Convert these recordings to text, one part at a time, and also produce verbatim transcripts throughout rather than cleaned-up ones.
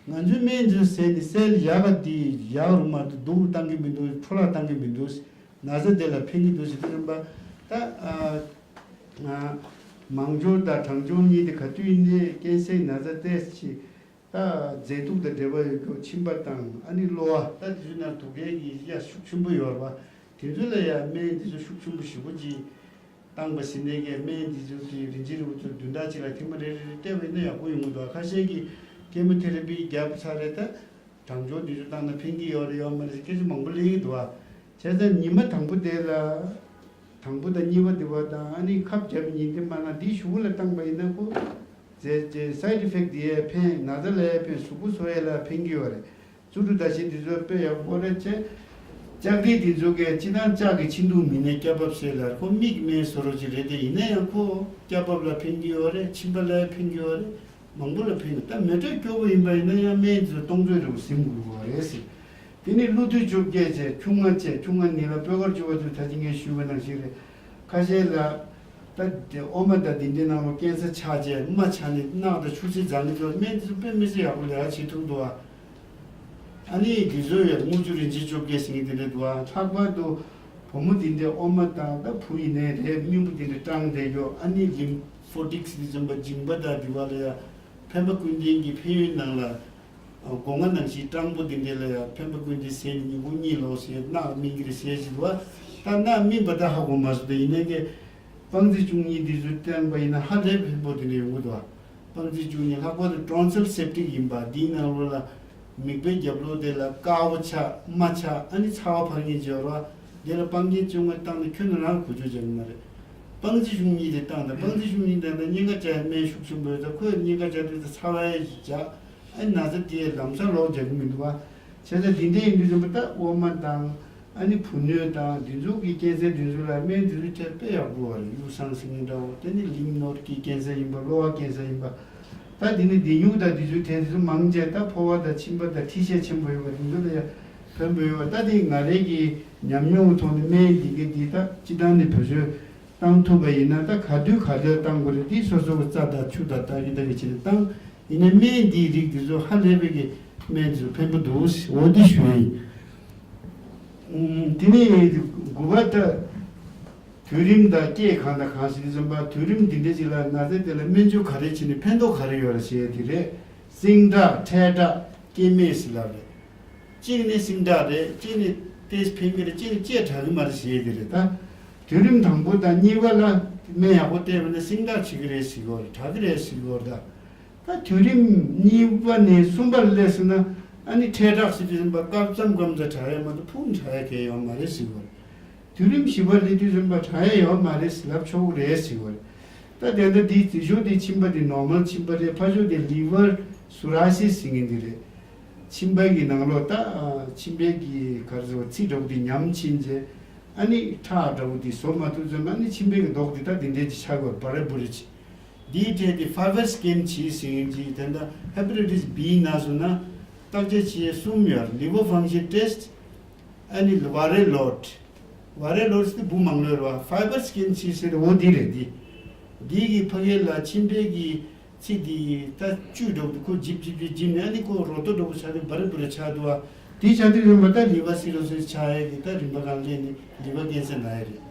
ང་ཚོའི་སྨན་འདི་ཟས་ནི་སེལ་ཡག་ག་འདི་ཡག་རུ་མ་འདུག་སྡུག་རུ་བཏང་གི་མི་འདུག་འཕྲོ་བརླག་བཏང་གི་མི་འདུག་ན་ཚ་དེ་ལ་ཕན་གྱི་འདུག་ཟེར་དུས་རིམ་པ་ད་ཨ་ཨ་མང་སྦྱོར་དང་གྲངས་སྦྱོར་གཉིས་དེ་ག་དུས་ཡིན་ནའི་ཀན་སའི་ན་ཚ་ཏོག་ཙམ་ཅིག་ད་མཛེས་སྡུག་དང་འབྲེལ་བ་ཡོད་རྒྱུ་མཆིན་པ་དང་ཨ་ནི་གློ་བ་ད་དེ་ཚོའི་ནང་དུག་རྒྱལ་གྱི་ཡ་ཤུགས་ཆེན་པོ་ཡོད་རེད་བ། དེ་ཚོ་ལ་ཡ་སྨན་དེ་ཚོ་ཤུགས་ཆེན་པོ་ཞེ་པོ་ཅིག་བཏང་པ་ཟིན་ནས་ཀྱི་སྨན་དེ་ཚོ་དེ་རིན་ཆེན་རིལ་བུ་ཚོ་བདུན་ཕྲག་གཅིག་ལ་ཐེངས་མ་རེ་རེ་རེ་སྤྲད་པ་ཡིན་ན་ཡག་པོ་ཡོང་གི་འདུག་ཁ་ཤས་ཀྱིས་ཀེ་མོ་ཐེ་ར་པི་རྒྱབ་ཚར་རེད་ད། གྲངས་ཆུང་དུས་ཚོད་བཏང་ན་ཕན་གྱི་ཡོད་རེད་ཡོད་མ་རེད་ཟེར་སྐད་ཆ་མང་པོ་གླེང་གི་འདུག་ཨ། བྱས་ཙང་ཉི་མ་དང་པོ་དེ་ལ། དང་པོ་དང་གཉིས་པ་དེ་བ་དང་ཨ་ནི་ཁབ་བརྒྱབ་ཉིན་དེ་མ་ན་འདི་གཞུག་ལ་བཏང་པ་ཡིན་ན་ཁོ། རྫས་རྫས་side effect་དེ་ཡས་ཕན་ན་ཚ་ལ་ཡས་ཕན་གཟུགས་པོ་བཟོ་ཡས་ལ་ཕན་གྱི་ཡོད་རེད། བཙོག་གྲུ་ད་ཤི་དེ་ཚོ་དཔེ་ཡག་པོ་རེད་ཅེ། ལྕགས་རིལ་དེ་ཚོ་གས་སྤྱི་བཏང་ལྕགས་ཀྱི་འཆིང་དུག་མི་ནས་སྐྱ་བབ་སེལ་ལ་ཁོ་མིག་སྨན་བཟོ་རོགས་ཅིག་རེད་དེ་ཡིན་ན་ཡང་ཁོ་སྐྱ་བབ་ལ་ཕན་གྱི་ཡོད་རེད་མཆིན་པ་ལ་ཡས་ཕན་གྱི་ཡོད་རེད། མང་པོ་ལ་ཕན་གྱི་ད་མེ་དྲོད་སྐྱོ་པོ་ཡིན་པ་ཡིན་ན་ཡང་སྨན་དེ་ཚོ་སྟོང་ཚོད་རེ་བ་ཟིན་དགོས་པ་རེད་ཟེར། དེ་ནི་ཀླུ་བདུད་བཅོ་བརྒྱད་བྱས་ཁྱུང་ལྔ་བྱས་ཁྱུང་ལྔ་ནི་ལ་སྤོས་དཀར་བཅུ་པ་ཚོས་ད་ཅི་ངས་ཞུས་པ་ནང་བཞིན་རེད། ཁ་ཤས་ལ་ད་དེ་ཨོ་མ་ད་དེ་འདྲའི་ནང་ལ་ཀན་སར་ཆགས་བྱས་རྨ་ཆགས་ནས་རྣག་དང་ཆུ་སེར་འཛག་ནས་ཚོ་སྨན་དེ་ཚོ་དཔེ་མི་སྲིད་ཡག་པོ་ལས་ཀ་བྱེད་ཐུབ་འདུག་ཨ། ཨ་ནི་དེ་ཚོ་ཡང་དངུལ་ཆུ་རིན་ཆེན་བཅོ་བརྒྱད་ཟེར་མཁན་དེ་འདྲ་འདུག་ཨ། ལྷག་པར་དུ་བུ་མོ་དེ་འདྲའི་ཨོ་མ་དང་ད་བུ་ཡིན་ནའི་རེད་སྨན་པོ་དེ་འདྲ་སྐྲངས་བསྡད་རྒྱུ་ཨ་ནི་ལིམ་ཕོ་ཊིག་སི་དེ་ཚོ་མཇིང་པ་དང་དེ་བ་ལ་ཡང་ཕན་པ་ཀུན་ལྡན་གྱི་ཕན་ཡོན་ནང་ལ། སྒོ་ང་ནང་བཞིན་སྤྲང་པོ་འདི་འདྲ་ལ་ཡང་ཕན་པ་ཀུན་འདི་ཟས་ནི་ཉིན་གུང་གཉིད་ལོག་ཟས་རྣག་སྨིན་གྱི་རེད་ཟས་ཞིག་འདུག་བ། ད་རྣག་སྨིན་པ་ད་ཧ་གོ་མ་སོང་ད་ཡིན་ནའི་ཀྱེ། སྤང་རྩི་བཅུ་གཉིས་འདི་ཚོ་བསྟེན་པ་ཡིན་ན་ཧ་ལས་ཕན་པོ་འདི་འདྲ་ཡོང་གི་འདུག་བ། སྤང་རྩི་བཅུ་གཉིས་ལྷག་པར་དུ་ཊོན་སིལ་སེབ་ཊིག་ཡིན་པ་འདིའི་ནང་ལོགས་ལ་མིད་པའི་རྒྱབ་ལོགས་དེ་ལ་དཀར་པོ་ཆགས་རྨ་ཆགས་ཨ་ནི་ཚ་བ་འཕར་མཁན་ཅིག་ཡོད་རེད་བ། འདི་ལ་སྤང་རྩི་བཅུ་གཉིས་བཏང་ན་ཁྱོན་ནས་རང་གོ་ཆོད་བྱ་གི་མ་རེད། སྤང་རྩི་བཅུ་གཉིས་དེ་བཏང་དང་སྤང་རྩི་བཅུ་གཉིས་བཏང་དང་གཉན་ཁ་བཅག་ཡ་སྨན་ཤུགས་ཆེན་པོ་ཡོད་ཙང་ཁོས་གཉན་ཁ་བཅག་དུས་ད་ཚ་བ་ཡ་ཞིག་བཅག་ཨ་ནི་ན་ཚ་དེ་ལམ་སང་ལོག་རྒྱག་གི་མི་འདུག་བ། བྱས་ཙང་འདི་འདྲ་ཡིན་དུས་ཙམ་པ་ད་ཨོ་མ་དང་ཨ་ནི་བུ་སྣོད་དང་འདི་ཚོ་གི་ཀན་སར་འདི་ཚོ་ལ་སྨན་འདི་ཚོ་སྤྲད་དཔེ་ཡག་པོ་བ་རེད། ཡུག་སང་ཟེར་མཁན་འདྲ་བོ་དེ་ནི་ལིམ་ནོད་ཀྱི་ཀན་སར་ཡིན་པ་གློ་བ་ཀན་སར་ཡིན་པ། ད་འདི་ནི་འདི་ཡུག་དང་འདི་ཚོའི་ཐད་འདི་ཚོ་མང་ཆེ་ད་ཕོ་བ་དང་མཆིན་པ་དང་མཁྲིས་ཤས་ཆེན་པོ་ཡོད་པ་འདི་ཚོ་ལ་ཡང་ཕན་པོ་ཡོད་པ་ད་དེ་ང་རའི་གི་ཉམས་མྱོང་གི་ཐོག་ནས་སྨན་འདི་གི་འདི་ད་སྤྱི་བཏང་ནས་བེད་སྤྱོད། བཏང་ཐུབ་པ་ཡིན་ན་ད་ག་དུས་ག་དུས་བཏང་དགོས་རེད། འདི་སོ་སོ་གི་རྩ་དང་ཆུ་དང་ད་གི་ད་གི་བྱས་ནས་བཏང་། ཡིན་ནའི་སྨན་འདིའི་རིགས་འདི་ཚོ་ཧ་ལས་པའི་གི་སྨན་འདི་ཚོ་ཕན་པོ་འདུག་འོ་འདི་ཞུ་ཡིན། ཨུམ། དེ་ནས་དགུ་པ་ད་དུས་རིམ་དང་སྐྱེས་གང་དང་གང་ཞིག་འདི་ཚོ་པ་དུས་རིམ་འདི་འདྲ་ཅིག་ལ་ན་ཚ་དེ་ལ་སྨན་བཅོས་ག་རེ་བྱས་ནས་ཕན་ཐོགས་ག་རེ་ཡོད་རེད་ཞེས་དེ་རེད། སྲིང་དྲག་འཕྲལ་དྲག་སྐྱེ་མེད་ཟེར་ལབ་རེད། གཅིག་ནི་སྲིང་དྲག་རེད། གཅིག་ནི་ཏེས་ཕན་གྱི་རེད། གཅིག་ནི་བཅད་དྲག་གི་མ་རེད་ཞེས་དེ་རེད་ད། དུས་རིམ་དང་པོ་དང་གཉིས་པ་ལ་སྨན་ཡག་པོ་བལྟས་པ་ན་སྲིང་དྲག་བྱེད་ཀྱི་རེད་ཟེར་གྱི་ཡོད་རེད། དྲག་གི་རེད་ཟེར་གྱི་ཡོད་རེད་ད། ད་དུས་རིམ་གཉིས་པ་ནས་གསུམ་པ་ལ་སླེབས་སོང་ན་ཨ་ནི་འཕྲལ་དྲག་ཟེར་དུས་ཙམ་པ་སྐབས་ཙམ་སྐབས་ཙམ་དྲག་ཡ་མ་གཏོགས་ཕུགས་དྲག་ཡ་གང་ཡོད་མ་རེད་ཟེར་གྱི་ཡོད་རེད། དུས་རིམ་བཞི་པ་སླེབས་དུས་ཙམ་པ་དྲག་ཡ་ཡོད་མ་རེད་ཟེར་ལབ་ཆོག་གི་རེད་ཟེར་གྱི་ཡོད་རེད། ད་དེ་འདྲ་འདི་དེ་ཞོ་དེ་མཆིན་པ་དེ་ནོར་མལ་མཆིན་པ་རེད། ཕ་ཞོ་དེ་ལི་ཝར་སུ་ར་སིས་ཟེར་མཁན་དེ་རེད། མཆིན་པ་གི་ནང་ལོགས་ད་ཨ་མཆིན་པའི་གི་ག་རེ་ཟེར་བ་ཚིགས་འདྲ་བོ་དེ་ཉམས་ཕྱིན་རྗེས་ཨ་ནི་ཁྲག་འདྲ་བོ་དེ་བཟོ་མ་ཐུབ་ཙམ་ཨ་ནི་མཆིན་པའི་གི་མདོག་དེ་ད་དེ་འདྲའི་ཅིག་ཆགས་དགོས་བ་རེད་བུ་རེད་ཅིག་འདིའི་གྲས་དེ་ཕའི་བར་སི་ཀིན་བྱིས་ཟེར་མཁན་ཅིག་དེ་འདྲ་ཧེ་པ་ཊའི་ཊིས་བྷི་ན་སོང་ན་བརྟག་དཔྱད་བྱེད་ཡས་གསུམ་ཡོད། ལི་ཝར་ཕང་ཤན་ཊེ་སི་ཊི། ཨ་ནི་ཝ་རེ་ལོཌ། ཝ་རེ་ལོཌ་ཟེར་དེ་འབུ་མང་ལོས་རེད་བ། ཕའི་བར་སི་ཀིན་བྱིས་ཟེར་དེ་འོ་འདི་རེད་འདི། འདི་གི་ཕ་གི་ལ་མཆིན་པའི་གི་ཚིགས་འདི་ད་བཅུད་འདྲ་བོ་འདི་ཁོ་འཇིབ་འཇིབ་འཇིབ་འཇིབ་ནས་ཨ་ནི་ཁོ་རོ་ཏོ་འདྲ་བོ་ཆགས་དུས་བ་རི་བུ་རི་ཆགས་འདུག་བ། དེ་ཆགས་དུས་རིམ་པ་ད་ལི་ཝར་སི་རོ་སིས་ཆགས་ཡས་གི་ད་རིམ་པ་གང་སླེབས་ནས་ལི་ཝར་ཀན་སར་ན་ཡས་རེད།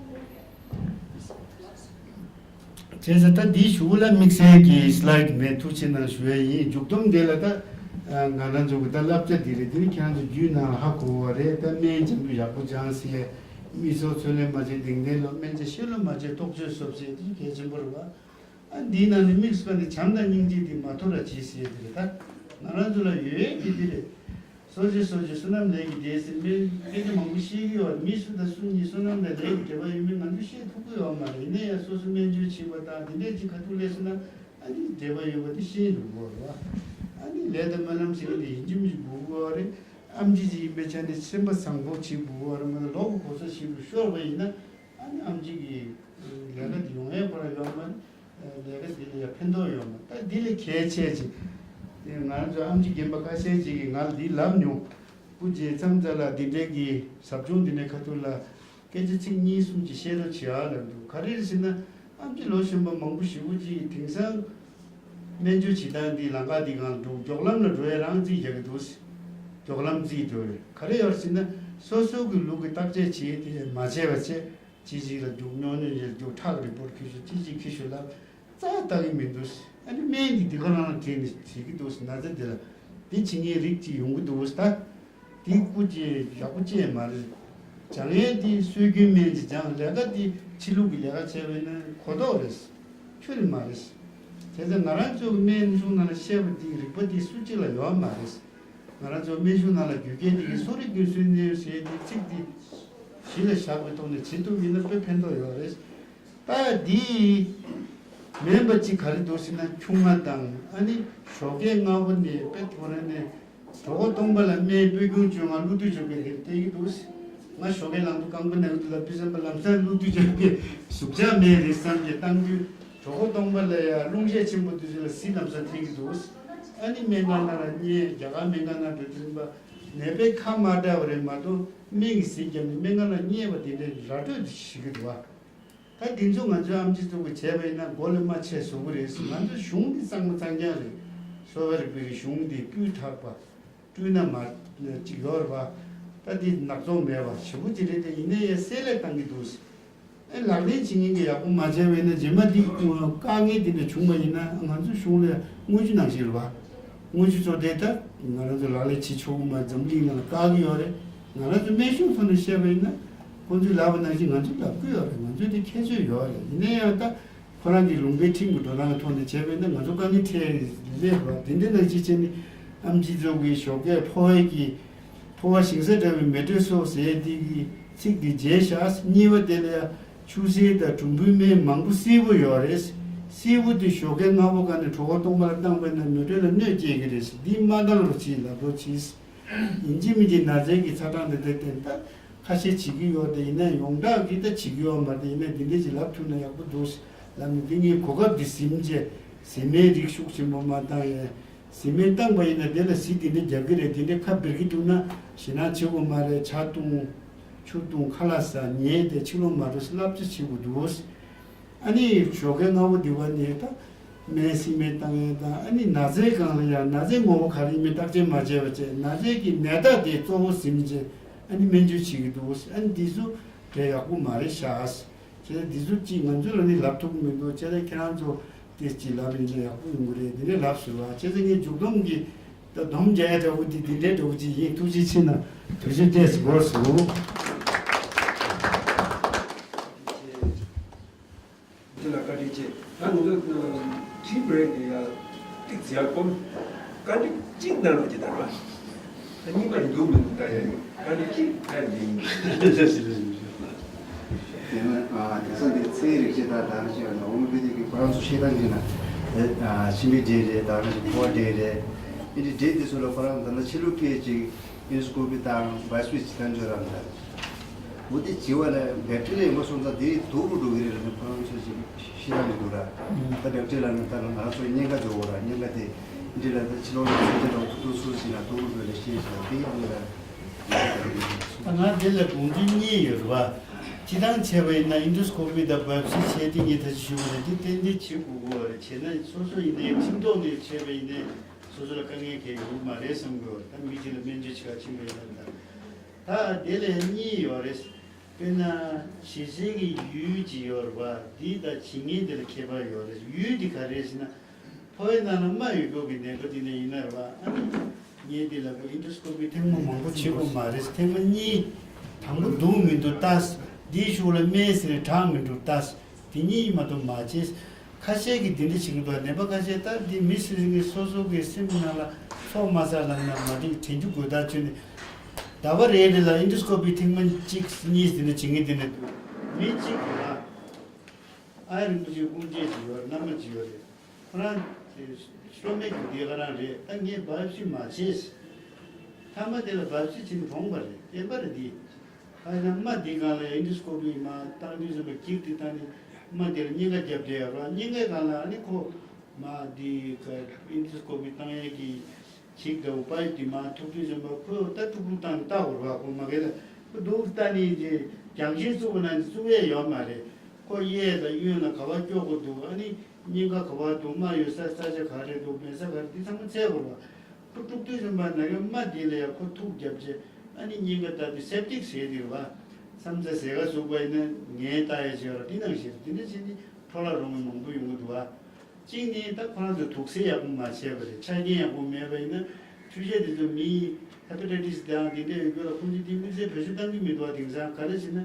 བྱས་ཙང་ད་འདིའི་གཞུག་ལ་དམིགས་བསལ་གྱི་སི་ལའེ་ཌི་མེད། ཐུགས་རྗེ་གནང་ཞུ་ཡས་ཡིན། མཇུག་སྡོམ་དེ་ལ་ད་ང་རང་ཚོ་གི་ད་བསླབ་བྱ་འདི་རེད། འདི་ནི་ཁྱེད་རང་ཚོ་རྒྱུས་ནང་ཧ་གོ་བ་རེད། ད་སྨན་ཅང་དུ་ཡག་པོ་སྦྱངས་ཟེར་ཡས། མི་ཚོགས་ཚོད་ལས་མ་བྱེད་གདེང་ལྡན་ལོ། སྨན་དཔྱད་ཤེས་ལོ་མ་བྱེད་རྟོག་དཔྱོད་གསོབ་ཟེར་ཡས་འདི་གལ་ཆེན་པོ་རེད་བ། ཨ་འདིའི་ནང་ནས་དམིགས་སུ་བཀར་ནས་བྱམས་དང་སྙིང་རྗེ་འདི་མ་ཐོར་ར་གྱིས་ཟེར་ཡས་འདི་རེད། ད་ང་རང་ཚོ་ལ་ཡོད་ཡས་འདི་འདི་རེད། གསོ་བྱེད་གསོ་བྱེད་བསོད་ནམས་ལས་ཀྱི་འབྲས་ཟེར་མི་སྐད་ཆ་མང་པོ་བཤད་ཀྱི་ཡོད་རེད། མི་སུ་དང་སུ་གཉིས་བསོད་ནམས་དང་ལས་ཀྱི་འབྲེལ་བ་ཡོད་མེད་ང་ཚོས་བཤད་ཐུབ་ཀྱི་ཡོད་མ་རེད། ཡིན་ན་ཡང་སོ་སོ་སྨན་བཅོས་བྱེད་པ་དང་དེ་འདྲས་ཅིག་ཁ་ཐུག་སླེབས་སོང་ན་ཨ་ནི་འབྲེལ་བ་ཡོད་པ་དེ་ཤེས་འགྲོ་གི་ཡོད་རེད་བ། ཨ་ནི་ལས་དང་སྨོན་ལམ་ཟེར་མཁན་དེ་ཡིན་གཅིག་མིན་གཅིག་དགོས་ཀྱི་ཡོད་རེད། ཨེམ་ཆི་ཅིག་ཡིན་པའི་ཆ་ནས་སེམས་པ་བཟང་པོ་ཅིག་དགོས་ཀྱི་ཡོད་རེད། མ་གཏོགས་ལོག་གི་གོ་ས་ཞིག་ཏུ་ཤོར་བ་ཡིན་ན་ཨ་ནི་ཨེམ་ཆི་གི་ལས་ཀ་དེ་ཡོང་ཡས་ཁོ་རང་ཡོད་མ་རེད། ལས་ཀ་འདི་ལ་ཡང་ཕན་ཐོགས་ཡོད་མ་ད་འདི་ལས་གལ་ཆེ་ཅིག་དེ་ང་རང་ཚོ་ཨེམ་ཆི་རྒན་པ་ཁ་ཤས་ཅིག་གིས་ང་ལ་འདི་ལབ་མྱོང་། སྐུ་མཁྱེན་མཚམས་མཚམས་ལ་འདི་འདྲའི་གི་ཟབ་སྦྱོང་འདི་འདྲའི་ཁ་ཐུག་ལ་སྐད་ཆ་ཚིག་གཉིས་གསུམ་ཅིག་བཤད་རོགས་བྱེད་ཨ་ལབ་འདུག་ག་རེ་རེད་ཟེར་ན་ཨེམ་ཆི་ལོ་གཞོན་པ་མང་པོ་ཞེ་པོ་ཅིག་གིས་དེང་སང་ སྨན་བཅོས་བྱེད་སྟངས་འདི་ལམ་ཁ་འདི་སྒང་ལ་འགྲོ། མགྱོགས་ལམ་ལ་འགྲོ་ཡ་རང་རྩིས་རྒྱག་གི་འདུག་མགྱོགས་ལམ་རྩིས་འགྲོ་བས་ག་རེ་ཡོད་ཟེར་ན། སོ་སོ་གི་ལུག་གི་བརྟག་དཔྱད་བྱེད་དེ་མ་བྱས་པ་བྱས། ཅི་ཞིག་ལ་རྒྱུག་སྨྱོ་སྨྱོ་ཞིག་ལ་རྒྱུག་ཁྲག་གི་རི་པོར་ཊི་ཁྱེར་ཤོག་ཅི་ཞིག་ཁྱེར་ཤོག་ལབ། རྩ་བ་ལྟ་གི་མི་འདུག་ཨ་ནི་སྨན་འདི་འདི་ག་རང་ལ་བྲིས་ནས་བྱེད་ཀྱི་འདུག་ན་ཚ་འདི་ལ་འདི་བྱེད་མཁན་རིགས་ཅིག་ཡོང་གི་འདུག་ད་འདི་སྐུ་མཁྱེན་ཡག་པོ་ཅི་ཡང་མ་རེད། སྦྱང་ཡས་འདི་སྲོལ་རྒྱུན་སྨན་ཅིག་སྦྱང་། ལས་ཀ་འདི་ཕྱི་ལུགས་ཀྱི་ལས་ཀ་བྱས་པ་ཡིན་ན་གོ་རྟོགས་རེད། ཁྱོན་ནས་མ་རེད། བྱས་ཙང་ང་རང་ཚོ་སྨན་གཞུང་ནང་ལ་བཤད་པ་འདི་རིག་པ་འདི་སུ་གཅིག་ལ་ཡོད་མ་རེད། ང་རང་ཚོ་སྨན་གཞུང་ནང་ལ་རྒྱུ་རྐྱེན་འདི་གི་གསོ་རིག་རྒྱུན་སྲོལ་གནས་ཟེར་འདི་ཚིག་འདི་གཞི་ལ་བཞག་པའི་ཐོག་ནས་བྱེད་ཐུབ་ཡིན་ན་དཔེ་ཕན་ཐོགས་ཡོད་རེད། ད་འདི་མིན་པ་ཅིག་ག་རེ་འདུག་ཟེར་ན། ཆུང་མ་དང་ཨ་ནི་ཞོགས་ཀས་སྔ་པོ་ནས་དཔེ་ཐོག་རེ་ནས་གྲོད་ཁོག་སྟོང་པ་ལ་སྨན་སྤོས་སྐྱོན་བཅོས་ང་བླུག་དུས་བཅོས་པའི་རེད་བལྟས་ཀྱི་འདུག་ང་ཞོགས་ཀས་ལངས་དུས་རྐང་པ་ན་གི་འདུག་ལབ་དུས་ཙམ་པ་ལམ་སང་བླུག་དུས་བཅོས་པའི་ཟུག་གཅོག་སྨན་རེད་བསམ་གྱི་བཏང་དུས། གྲོད་ཁོག་སྟོང་པ་ལ་ཡ་རླུང་ཤས་ཆེན་པོ་དུས་ཚོད་ལ་ཟིལ་ལམ་སང་འཐེན་གྱི་འདུག་ཨ་ནི་སྨན་ཁང་ནང་ལ་བསྙལ། རྒྱ་གར་སྨན་ཁང་ནང་འགྲོ་དུས་ཙམ་པ་ནད་པའི་ཁ་མ་བཀྲུས་པ་རེད་མ་གཏོགས་སྨན་གྱི་ཟིལ་བརྒྱབ་ནས་སྨན་ཁང་ལ་བསྙལ་བ་དེ་འདྲའི་ར་སྤྲོད་བྱེད་ཀྱི་འདུག་བ། ད་འདི་ཚོ་ང་ཚོའི་ཨེམ་ཆི་ཚོ་གིས་བྱས་པ་ཡིན་ན་མགོ་ལ་རྨ་ཆེ་བཟོ་གི་རེད། ང་ཚོའི་གཞུང་འདི་གཙང་མ་གཙང་རྐྱང་རེད། གསོ་བ་རིག་པའི་གཞུང་འདི་སྤུས་དག་པ། བཀྲུས་ན་མ་ཅིག་ཡོད་རེད་པ། ད་འདི་ནག་ཚོགས་མེད་པ་ཞེ་པོ་ཅིག་རེད་དེ། ཡིན་ན་ཡང་བསྲེ་ལྷད་བཏང་གི་འདུག་ཨེ་ལག་ལེན་བྱེད་མཁན་གྱིས་ཡག་པོ་མ་བྱས་པ་ཡིན་ན། རྗེས་མ་འདི་དཀའ་ངལ་འདི་འདྲ་བྱུང་བ་ཡིན་ན་ང་ཚོའི་གཞུང་ལ་དངུལ་ཆུ་ནང་བཞིན་རེད་པ། དངུལ་ཆུ་ཚོ་དེ་ད་ང་རང་ཚོ་ལག་ལེན་བྱེད་ཆོག་གི་མ། འཛམ་གླིང་ནང་ལ་བཀག་གི་ཡོད་རེད། ང་རང་ཚོ་སྨན་གཞུང་ཐོག་ནས་བཤད་པ་ཡིན་ན། ཁོང་ཚོས་ལབ་པ་ནང་བཞིན་ང་ཚོས་ལབ་ཀྱི་ཡོད་རེད། ང་ཚོས་དེ་ཁྱད་ཆོས་ཡོད་རེད། ཡིན་ན་ཡང་ད་ཁོ་རང་གི་ལུང་པའི་ཁྲིམས་ཀྱི་འགྲོ་སྟངས་ཀྱི་ཐོག་ནས་བྱས་པ་ཡིན་ན་ང་ཚོ་དཀའ་ངལ་འཕྲད་ལེ་རེད་པ། དེ་འདྲའི་ནང་བཞིན་བྱས་ནས་ཨེམ་ཆི་ཚོ་གིས་ཞོགས་ཀས་ཕོ་བའི་གི་ཕོ་བ་ཞིང་ས་འདྲ་བའི་མེ་དྲོད་གསོ་ཟེར་དེ་གི་ཚིག་དེ་བརྗེད་བཞག་གཉིས་པ་དེ་ལ་ཡ་ཆུ་སེར་དང་གྲུམ་བུའི་སྨན་མང་པོ་བསིལ་པོ་ཡོད་རེད། བསིལ་པོ་དེ་ཞོགས་ཀས་སྔ་པོ་ག་ནས་གྲོད་ཁོག་སྟོང་པ་ལ་བཏང་པ་ཡིན་ན་མེ་དྲོད་ལ་གནོད་སྐྱེལ་གི་རེད། འདི་མ་བཏང་རོགས་གྱིས་ལབ་རོགས་གྱིས། ཡིན་གཅིག་མིན་གཅིག་ན་ཚའི་གི་ཚ་གྲང་དེ་དེ་དེ་ད་ཁ་ཤས་བྱེད་ཀྱི་ཡོད་དེ། ཡིན་ན་ཡོངས་གྲགས་ཀྱིས་ད་བྱེད་ཀྱི་ཡོད་མ་རེད། ཡིན་ན་འདི་འདྲ་ཞིག་ལབ་ཐུབ་ན་ཡག་པོ་འདུག་ལབ་ནས། འདི་ངས་གོ་སྐབས་འདི་ཟིན་བྱས་ཟིན་མའི་རིགས་ཤུགས་ཆེན་པོ་མ་བཏང་ཡས། ཟིན་མའི་བཏང་པ་ཡིན་ན་དེ་ལ་ཟིན་དེ་འདྲ་རྒྱག་གི་རེད། དེ་འདྲ་ཁ་འབེར་གྱི་འདུག་ན་ཞེད་སྣང་བྱེད་དགོས་མ་རེད། ཇ་བཏུང་ཆུ་བཏུང་ཁ་ལག་ཟ་ཉལ་ཏེ་ཕྱི་ལོགས་མ་འགྲོ་བསླབ་བྱ་བྱེད་དགོས་འདུག་ཨ་ནི་ཞོགས་ཀའི་སྔ་པོ་འདི་བ་ནས་ད་སྨན་ཟིན་མའི་བཏང་ཡས་དང་། ཨ་ནི་ན་ཚའི་སྒང་ལ་ཡང་ན་ཚའི་ངོ་བོ་ག་རེ་ཡིན་མིན་བརྟག་དཔྱད་མ་བྱས་པ་བྱས། ན་ཚའི་གི་ནད་རྟགས་དེ་གཙོ་བོ་ཟིན་བྱས་ཨ་ནི་སྨན་བཅོས་བྱེད་ཀྱི་འདུག་ཨ་ནི་འདི་ཚོ་གྲས་ཡག་པོ་མ་རེད་ཤག་བྱས་ཙང་འདི་ཚོ་ཅིག་ང་ཚོ་ལ་ནི་ལབ་ཐུབ་ཀྱི་མི་འདུག་བྱས་ཙང་ཁྱེད་རང་ཚོ་དེ་ཅིག་ལབ་ཡིན་ན་ཡག་པོ་ཡོང་གི་རེད། འདི་འདྲའི་ལབ་ཟེར་བ། བྱས་ཙང་ངས་མཇུག་སྡོམ་གྱི་ད་སྡོམ་རྒྱག་ཡ་འདྲ་བོ་འདི་འདི་འདྲའི་འདྲ་བོ་ཅིག་ཡིན། ཐུགས་རྗེ་ཆེ་གནང་། དུས་ཚོད་ཏོག་ཙམ་འགོར་སོང་། འདི་ལ་བཀའ་དྲིན་ཆེ། ད་ང་ཚོ་tea break ནས་ཡ་ཏིག་ཙི་ཡར་སྐོར། བཀའ་འདྲི་གཅིག་གནང་རོགས་གྱིས་དང་། ད་གཉིས་པ་འདུག་མི་འདུག་ལྟ་ཡ་ཡོད། བཀའ་འདྲི་གཅིག་ཕེབས་ཡིན། དེ་ནི་ཨ་དེང་སང་འདི་ཚན་རིག་ཅེས་དང་དང་ཞེས་པ་ནི་ཧོ་མི་པེ་ཐི་གི་ཁོ་རང་ཚོ་བཤད་སྟངས་ཀྱི་ན། ཨ་མཆིན་པའི་འབྲས་རེད། དང་ཞེས་ཕོ་བ་འབྲས་རེད། ཨིན་དྲི་འབྲས་འདི་ཚོ་ལ་ཁོ་རང་ད་ལྟ་ཕྱི་ལུགས་སྐད་ཅིག་ཨིན་སི་ཀོ་པི་དང་བའི་སི་པི་ཅི་དང་འཇོག་རང་ད། འོ་དེ་བྱི་བ་ལ་བེག་ཊི་རི་ཡ་ཡིན་པ་སོང་ཙང་དེ་དུག་རུ་འགྲོ་གི་རེད་ལ་ནི་ཁོ་རང་ཚོས་ཅིག་ཤེས་རང་གི་འདུག་ར། ད་བེག་ཊི་རི་ཡ་ལ་ནི་ད་ང་རང་ཚོ་གཉན་ཁ་འདྲ་བོ་ར། གཉན་ཁ་དེ་འདི་ལ་ད་ཕྱི་ལོགས་ལ་ཚོས་ཅན་འདྲ་བོ་ཐུག་ཐུག་སུ་ཞིག་ན་དུག་རུ་འགྲོ་ལ་ཤེས་ཤག་དེ་ཡང་ལ། ད་ང་འདི་ལ་དགོངས་ཚུལ་གཉིས་ཡོད་རེད་བ། སྤྱི་བཏང་བྱས་པ་ཡིན་ན་ཨིན་ཌོ་སི་ཀོ་པི་དང་བའི་པི་སི་བྱས་ཏེ་ངས་ད་ཅི་ཞུ་དགོས་རེད། དེ་ཏན་ཏན་བྱེད་དགོས་དགོས་རེད། བྱས་ན་སོ་སོ་ཡིན་ནའི་ཁྲིམས་ཐོག་ནས་བྱས་པ་ཡིན་ནའི་སོ་སོ་ལ་དཀའ་ངལ་གང་ཡང་ཡོང་གི་མ་རེད་བསམ་གི་ཡོད་རེད། ད་མི་གཅིག་ལ་སྨན་བཅོས་བྱེད་ག་ཕྱིན་པ་ཡིན་ན། ད་དེ་ལས་གཉིས་ཡོད་རེད། དཔེར་ན་བྱེད་སའི་གི་ཡུལ་གཅིག་ཡོད་རེད་བ། འདི་དང་བྱེད་མཁན་དེ་ལ་ཁྱད་པར་ཡོད་རེད། ཡུལ་འདི་ག་རེ་རེད་ཟེར་ན། ཕོ་བའི་ནང་ལ་རྨ་ཡོད་མཁན་གྱི་ནད་པ་དེ་འདྲ་ཡིན་ན་རེད་བ། ཨ་ནི་ངས་འདི་ལ་ཁོ་ཨིན་ཌོ་སི་ཀོ་པི་ཐེངས་མ་མང་པོ་བྱེད་དགོས་མ་རེད། ཐེངས་མ་གཉིས། དང་པོ་འདུག་མི་འདུག་ལྟ། འདིའི་གཞུག་ལ་སྨན་ཟེར་ནས་དྲག་མི་འདུག་ལྟ། དེ་གཉིས་མ་གཏོགས་མ་བྱེད། ཁ་ཤས་ཀྱིས་འདི་འདྲ་བྱེད་ཀྱི་འདུག་ནད་པ་ཁ་ཤས་ད་འདི་མི་སུ་ཞིག་གིས་སོ་སོ་གི་སེམས་ནང་ལ་ཚོགས་མ་ཟ་ལབ་ན་མ་འགྲིག་དྲན་རྒྱུ་དགོས་ད་བྱོས་ནས། ཟླ་བ་རེ་རེ་ལ་ཨིན་ཌོ་སི་ཀོ་པི་ཐེངས་མ་གཅིག་གཉིས་འདི་འདྲ་བྱེད་མཁན་འདི་འདྲ་འདུག་མི་གཅིག་གིས་ཨ། ཨ་རིན་པོ་ཆེ་སྐུ་མཆེད་ཅིག་ཡོད་རེད། མནའ་མ་ཅིག་ཡོད་རེད། ཁོ་རང་དེ་ཤོ་མེད་ཀྱི་དེ་ག་རང་རེད། ད་ངས་བའི་པི་སི་མ་བྱས། མཐའ་མ་དེ་ལ་བའི་པི་སི་བྱས་ནས་གྲོངས་པ་རེད། བདེན་པ་རེད་འདི། ཨ་ཡིན་ན་རྨ་འདི་སྒང་ལ་ཨིན་ཌོ་སི་ཀོ་པི་མ་བཏང་དུས་ཙམ་པ་འགྱིག་དེ་བཏང་ནས་རྨ་དེ་ལ་གཉན་ཁ་བརྒྱབ་བསྡད་ཡོད་རེད། གཉན་ཁའི་སྒང་ལ་ཨ་ནི་ཁོ་མ་འདི་ཨིན་ཌོ་སི་ཀོ་པི་བཏང་ཡས་ཀྱི་འགྱིག་འདྲ་བོ་པའིབ་དེ་མར་ཐུག་དུས་ཙམ་པ་ཁོས་ད་དཀྲུག་དཀྲུག་བཏང་ནས་ལྟ་དགོས་རེད་བ། ཁོ་མ་གི་ལ་ཁོ་འདུག་ལྟ་ནས་རྒྱང་ཤེལ་བཙུགས་པ་ན་བཙུགས་ཡས་ཡོད་མ་རེད། ཁོ་གཡས་དང་གཡོན་ལ་ག་པར་སྐྱོར་དགོས་འདུག་ཨ་ནི་ གཉན་ཁ་ག་པར་འདུག་རྨ་ཡོད་ས་ས་ཆ་ག་རེ་འདུག་མེད་ས་ག་རེ་འདི་ཚང་མ་འཚོལ་དགོས་རེད་བ། ཁོ་དཀྲུག་དུས་ཙམ་པ་ན་གི་རྨ་འདི་ལ་ཡ་ཁོ་ཐུག་བརྒྱབ་བྱས་ཨ་ནི་གཉན་ཁ་བཏབ་དུས་སེབ་ཏིག་ཟེར་དེ་རེད་བ། མཚམས་རྩྭ་ཟས་ག་ཟུག་པ་ཡིན་ན་ངས་ལྟ་ཡ་བྱས་ར་འདི་ནང་བཞིན་འདི་འདྲ་བྱས་ནས་འཕྲོ་བརླག་འགྲོ་མཁན་མང་པོ་ཡོང་གི་འདུག་བ། གཅིག་ནི་ད་ཁོ་རང་ཚོ་དུག་སེལ་ཡག་པོ་མ་བྱས་པ་རེད། ཆ་རྐྱེན་ཡག་པོ་མེད་པ་ཡིན་ན་ཆུ་བཤལ་དེ་ཚོ་མི་ཧེ་པ་ཊའི་ཊི་སི་དང་དེ་འདྲ་ཡོད་རྒྱུ་ལ་ཁོང་ཚོས་དེ་དམིགས་བསལ་བེད་སྤྱོད་གཏང་གི་མི་འདུག་བ། དེང་སང་ག་རེ་བྱས་ན་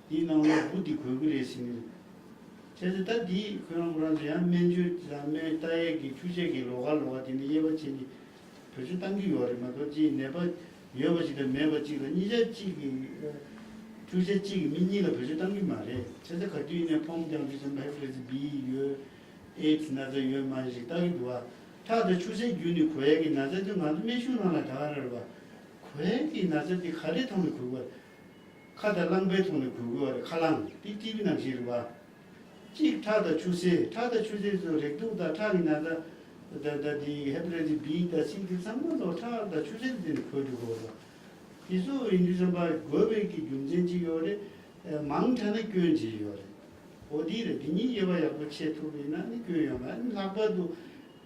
དེའི་ནང་ལ་འབུ་དེ་གོས་གི་རེད་ཟེར་ནས། བྱས་ཙང་ད་དེ་ཁོ་རང་ཁོ་རང་ཚོ་ཡང་སྨན་བཅོས་དང་སྨན་ལྟ་ཡས་ཀྱི་ཆུ་བཤལ་གྱི་ལོགས་ཀ་ལོགས་ཀ་དེ་འདྲ་དབྱེ་བ་ཕྱེ་ནས་བེད་སྤྱོད་གཏང་གི་ཡོད་རེད་མ་གཏོགས་ཅིག་ནད་པ་ཡོད་པ་ཅིག་དང་མེད་པ་ཅིག་ལ་གཉིས་ཆ་གཅིག་གི་ཆུ་བཤལ་གཅིག་གི་མི་གཉིས་ལ་བེད་སྤྱོད་གཏང་གི་མ་རེད། བྱས་ཙང་ག་དུས་ཡིན་ནའི་ཕོམ་རྒྱག་དུས་ཙམ་པ་ཧེ་པ་ཊའི་ཊི་སི་བི་ཡོད། ཨེ་ཌི་སི་ན་ཚ་ཡོད་མ་ཡོད་ཞིག་ལྟ་གི་འདུག་བ། ཁྲག་དང་ཆུ་སེར་བརྒྱུད་ནས་འགོས་ཡས་ཀྱི་ན་ཚ་དེ་ང་ཚོ་སྨན་གཞུང་ནང་ལ་ད་ག་རེ་རེད་བ། འགོས་ཡས་ཀྱི་ན་ཚ་དེ་ག་རེའི་ཐོག་ནས་འགོས་དགོས། ཁ་དང་རླངས་པའི་ཐོག་ནས་འགོས་དགོས་བ་རེད། ཁ་རླངས་དེ་ཊི་བི་ནང་བཞིན་རེད་བ། གཅིག་ཁྲག་དང་ཆུ་སེར། ཁྲག་དང་ཆུ་སེར་ཚོ་རེག་དུག་དང་ཁྲག་གི་ན་ཚ་ད་ད་དེ་ཧེ་པ་ཊའི་ཊི་སི་བི་དང་སི་དེ་ཚང་མ་ལོ་ཁྲག་དང་ཆུ་སེར་དེ་ནས་འགོས་འགྲོ་གི་རེད་བ། དེ་ཚོ་ཡིན་དུས་ཙམ་པ་འགོས་པའི་གི་རྒྱུ་མཚན་གཅིག་ཡོད་རེད། མང་དྲགས་ན་སྐྱོན་ཅིག་ཡོད་རེད། འོ་དེ་རེད། དེ་གཉིས་དབྱེ་བ་ཡག་པོ་ཕྱེ་ཐུབ་པ་ཡིན་ན་ནི་སྐྱོན་ཡོད་མ་རེད། ལྷག་པར་དུ་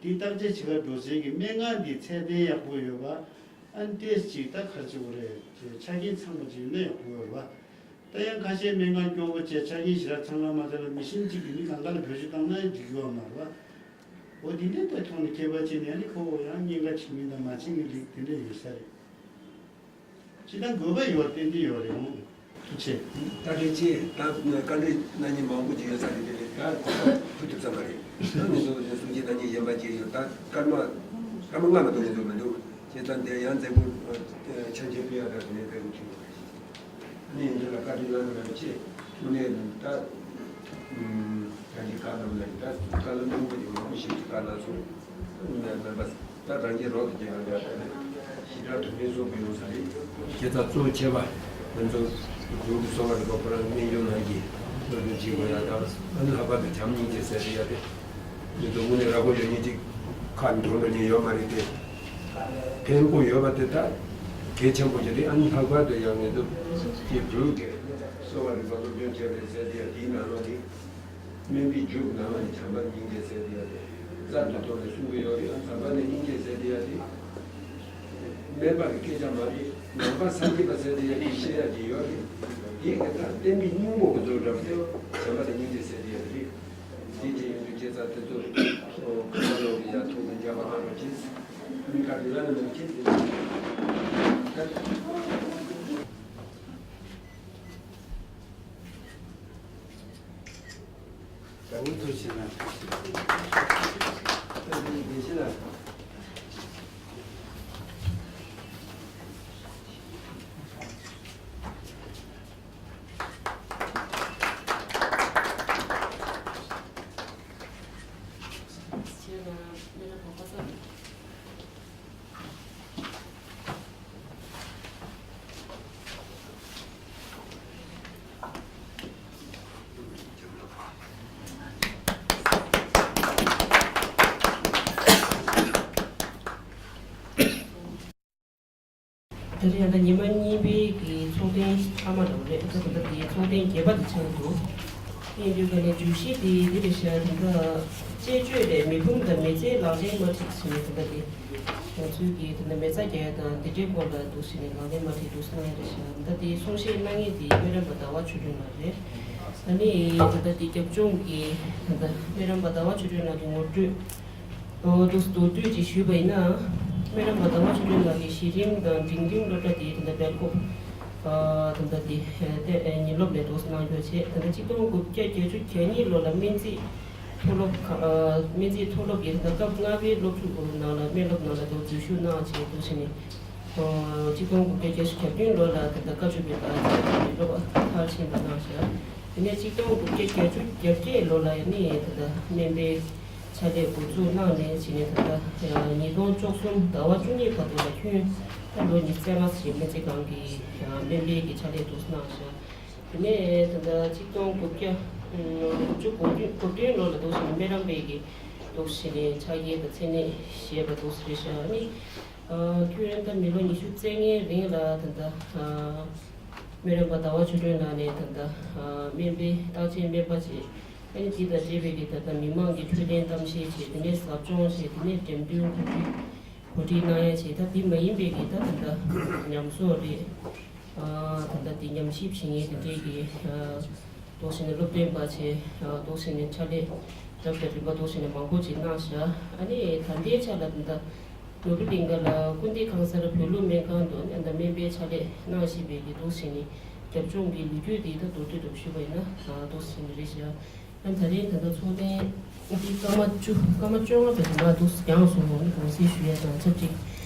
དེ་བརྟག་དཔྱད་བྱེད་གར་འགྲོ་སའི་གི་སྨན་ཁང་འདི་ཚད་ལྡན་ཡག་པོ་ཡོད་པ། ཨ་ནི་ཏོག་ཙམ་ཅིག་ད་ག་རེ་བྱེད་དགོས་རེད། ཆ་རྐྱེན་ཚང་པ་ཅིག་ཡོད་ན་ཡག་པོ་ཡོད་རེད་བ། ད་ཡང་ཁ་ཤས་སྨན་ཁང་སྐྱོ་པོ་བྱས་ཆ་རྐྱེན་ཞེ་དྲག་ཚང་ལ་མ་ཚར་ལ་མི་ཤིན་གཅིག་གི་མི་གང་ག་ལ་བེད་སྤྱོད་བཏང་ན་ཡང་འགྲིག་གི་ཡོད་མ་རེད་བ། འོ་དེ་འདྲའི་ཐོག་ནས་མཁས་པ་བྱས་ནས་ཨ་ནི་ཁོ་བོ་ཡང་གཉན་ཁ་བྱེད་མིན་དང་མ་བྱེད་མིན་རིགས་དེ་འདྲ་ཡོད་ས་རེད། སྤྱིར་བཏང་དགོས་པ་ཡོད་ཏན་ཏན་ཡོད་རེད་འོང་། ཐུགས་རྗེ་ཆེ། ད་བཀའ་འདྲི་གནང་མཁན་མང་པོ་ཅིག་ཡོད་ས་རེད། དེ་རེད། ད་ཐུགས་ཐུབ་ཚང་མ་རེད། ད་ང་ཚོ་གསུང་བཤད་གནང་མཁན་གཞན་པ་ཅིག་ཡོད། ད་སྐར་མ་སྐར་མ་ལྔ་མ་གཏོགས་ཡོད་མི་འདུག་བྱས་ཙང་དེ་ཡང་མཛད་སྒོ་ཆ་འཇོག་ཕུལ་ཡག་ད་དེ་ནས་ཕེབས་དགོས་བྱུང་བ་རེད། ནས་འདི་ལ་བཀའ་དྲིན་གནང་མེད་པ་ཆེ། དངོས་གནས་ད། ད་འདི་བཀའ་གནང་ན་ད་བཀའ་སློབ་མང་པོ་ཅིག་མང་པོ་ཞིག་གིས་བཀའ་གནང་སོང་། མེད་པ་ད་རང་གི་རོགས་དེ་རྒྱལ་བ་ཡ་ད་ནི་ཞེ་དྲག་ཐུགས་ཕན་གསོས་པོ་ཡོང་ས་རེད། བྱས་ཙང་གཙོ་བོ་ཆེ་བ་ང་ཚོ་གོང་གི་གསོ་བ་རིག་པ་ཁོ་རང་སྨན་སྦྱོང་ནང་གི་སློབ་སྦྱོང་བྱེད་དགོས་ཡ། ད་ཨ་ནི་ལྷག་པར་དུ་བྱམས་སྙིང་རྗེ་ཟེར་ཡ་དེ་ང་ཚོ་དངོས་གནས་ར་སྐོར་ཡོད་མཁན་ཅིག་ཁ་འགྲོ་འགྲོ་མཁན་ཡོད་མ་རེད་དེ། ཕན་པོ་ཡོད་པ་དེ་ད་གལ་ཆེན་པོ་ཞིག་རེད། ཨ་ནི་ལྷག་པར་དུ་ཡང་ངེད་ཚོ་སྐྱེས་བུ་གི་གསོ་བ་རིག་པ་སློབ་སྦྱོང་བྱས་པའི་ཟེར་དེ་ཡང་དེའི་ནང་ལོགས་ནི་སྨན་པའི་རྒྱུད་ནང་ལ་ནི་བྱམས་པ་སྙིང་རྗེ་ཟེར་དེ་ཡང་དེ་རྩལ་དུ་ཐོག་ནས་གསུང་གི་ཡོད་རེད། ཨ་བྱམས་པ་ནི་སྙིང་རྗེ་ཟེར་དེ་ཡང་དེ་སྨན་པ་གི་སྐད་ཆ་མ་རེད། ནང་པ་སངས་རྒྱས་པ་ཟེར་དེ་ཡང་དེ་བཤད་ཡ་ཅིག་ཡོད་རེད། དེ་གི་ད་བསྟན་པའི་སྙིང་པོ་གི་མཛོད་འདྲ་པོ་དེ་བྱམས་པ་ནི་སྙིང་རྗེ་ཟེར་དེ་ཡང་དེ་རེད། དེ་དེ་ཡིན་དུས་ཁྱེད་ཚ་དེ་ཚོ་ཁ་ལོ་གི་ཡ་ཐུག་ནས་རྒྱ་བ་ལ་རོ་ཅིས་མི་ཁ་དེ་ལ་ནི་མི་ཁྱེད་དེ་ད་འུ་ཐུག་ཕྱིན་ན་ད་དེ་ནི་དེ་ཕྱིན་ན། ད་རེས་ཡང་ད་ཉི་མ་གཉིས་པའི་གི་ཚོགས་ཐེངས་མཐའ་མ་འདྲ་བོ་རེད། ད་ད་ལྟ་དེའི་ཚོགས་ཐེངས་བརྒྱད་པ་དེ་ཆགས་འདུག་ཡིན་དུས་ཀ་ནས་བརྗོད་གཞི་དེ་འདི་རེད་ཤག་ད་ལྟ་དཔྱད་བརྗོད་རེད། མེ་ཕུང་དང་མེ་ལྕེ་ལག་ལེན་མ་ཁྲིད་ཟེར་ནས་ད་ལྟ་དེ་ང་ཚོའི་གི་ད་ལྟ་མེ་བཙའ་རྒྱག་ཡ་དང་དེ་འདྲའི་སྐོར་ལ་འདུག་ཟེར་ནས་ལག་ལེན་མ་ཁྲིད་འདུག་ཟེར་གནང་ཡ་རེད་ཤག་ད་ལྟ་དེའི་གསུང་བཤད་གནང་མཁན་དེ་སྨན་རམས་པ་ཟླ་བ་ཆོས་སྒྲོན་ལགས་རེད། ད་ནི་ད་ལྟ་དེ་རྒྱབ་ལྗོངས་ཀྱི་ད་ལྟ་སྨན་རམས་པ་ཟླ་བ་ཆོས་སྒྲོན་ལགས་ཀྱི་ངོ་སྤྲོད། ཨོ་དུ་མདོར་བསྡུས་ཅིག་ཞུས་པ་ཡིན་ན། སྨན་རམས་པ་ཟླ་བ་ཆོས་སྒྲོན་ལགས་ཀྱི་གཞི་རིམ་དང་འབྲིང་རིམ་སློབ་གྲྭ་དེ་ད་ལྟ་སྦེལ་ཀོབ། ཨ་ད་ལྟ་དེ་དེ་ཉིན་སློབ་ནས་འགྲོ་གནང་ཡོད་བྱས། ད་ལྟ་ཆིག་སྟོང་དགུ་བརྒྱ་བརྒྱད་ཅུ་གྱ་གཉིས་ལོ་ལ་སྨན་རྩིས་མཐོ་སློབ་ཁ་ཨ་སྨན་རྩིས་མཐོ་སློབ་ཀྱི་ད་ལྟ་སྐབས་ལྔ་པའི་སློབ་ཕྲུག་ནང་ལ་སྨན་སློབ་ནང་ལ་དུ་འཛུལ་ཞུགས་གནང་བྱས་འདུག་ཟེར་ནས། ཨོ་ཆིག་སྟོང་དགུ་བརྒྱ་བརྒྱད་ཅུ་གྱ་བདུན་ལོ་ལ་ད་ལྟ་བཀའ་ཆོས་པའི་བདག་ཆེན་དུ་སློབ་པ་མཐར་ཕྱིན་པ་གནང་བཞག་དེ་ནས་ཆིག་སྟོང་དགུ་བརྒྱ་བརྒྱད་ཅུ་གྱ་བརྒྱད་ལོ་ལ་ཡང་ནི་ད་ལྟ་སྨན་པའི་ཕྱག་ལས་འགོ་འཛུགས་གནང་ནས་བྱས་ནས་ད་ལྟ་ཉིས་སྟོང་བཅུ་གསུམ་ཟླ་བ་བཅུ་གཉིས་བར་དུ་ལ་ཁྱོན་ད་ལོ་ཉི་ཤུ་རྩ་ལྔ་ཞིག་སྨན་རྩིས་ཁང་གི་སྨན་པའི་གི་ཕྱག་ལས་འདུག་གནང་བཞག་དེ་ནས་ད་ལྟ་ཆིག་སྟོང་དགུ་བརྒྱ་དགུ་བཅུ་གོ་བདུན་གོ་བདུན་ལོ་ལ་འདུག་ཟེར་ནས་སྨན་རམས་པའི་གི་འདུག་ཟེར་ནས་ཕྱག་འཁྱེར་དང་མཚན་གནས་བཞེས་པ་འདུག་ཟེར་བཞག་ནི། ཁྱོན་ད་མི་ལོ་ཉི་ཤུ་རྩ་ལྔའི་རིང་ལ་ད་ལྟ་སྨན་རམས་པ་ཟླ་བ་ཆོས་སྒྲོན་ལགས་ནས་ད་ལྟ་སྨན་པའི་རྟགས་ཅན་སྨན་པ་ཅིག་ ཨ་ནི་དེ་དང་འབྲེལ་བའི་གི་ད་ལྟ་མི་མང་གི་འཕྲོད་བསྟེན་གཏམ་བཤད་བྱས། དེ་ནས་ཟབ་སྦྱོང་བྱས། དེ་ནས་འགྲེམས་སྟོན་གོ་སྒྲིག་གོ་སྒྲིག་གནང་ཡ་བྱས། ད་དེ་མ་ཡིན་པའི་གི་ད་ད་ལྟ་ཉམས་གསོག་རེད། ཨ་ད་ལྟ་དེ་ཉམས་ཞིབ་བྱེད་མཁན་དེ་འདྲའི་གི་ཨ་འདུག་སེ་ནས་སློབ་སྟོན་པ་བྱས། ཨ་འདུག་སེ་ནས་ཕྱག་ལས་རབ་དང་རིམ་པ་འདུག་སེ་ནས་མང་པོ་ཅིག་གནང་བཞག་ཨ་ནི་ད་ལྟའི་ཆ་ལ་ད་ལྟ་ནོར་བུ་གླིང་ག་ལ་སྐུ་ཕྲེང་གང་ཟེར་བོད་ལུགས་སྨན་ཁང་དུ་ཨ་ནི་ད་སྨན་པའི་ཕྱག་ལས་གནང་བཞིན་པའི་གི་འདུག་སེ་ནས་རྒྱབ་ལྗོངས་ཀྱི་ལོ་རྒྱུས་དེ་ད་མདོར་བསྡུས་ཙམ་ཞུས་པ་ཡིན་ན། ཨ་འདུག་སེ་ནས་རེད་བཞག་ཨ་ནི་ད་རེས་ད་ལྟ་ཚོགས་ཐེངས་འདི་སྐར་མ་བཅུ་སྐར་མ་བཅོ་ལྔ་བར་དུ་མར་འདུག་སེ་འགྱངས་སོང་། ཨ་ནི་དགོངས་སེལ་ཞུ་ཡ་དང་ཆབས་ཅིག་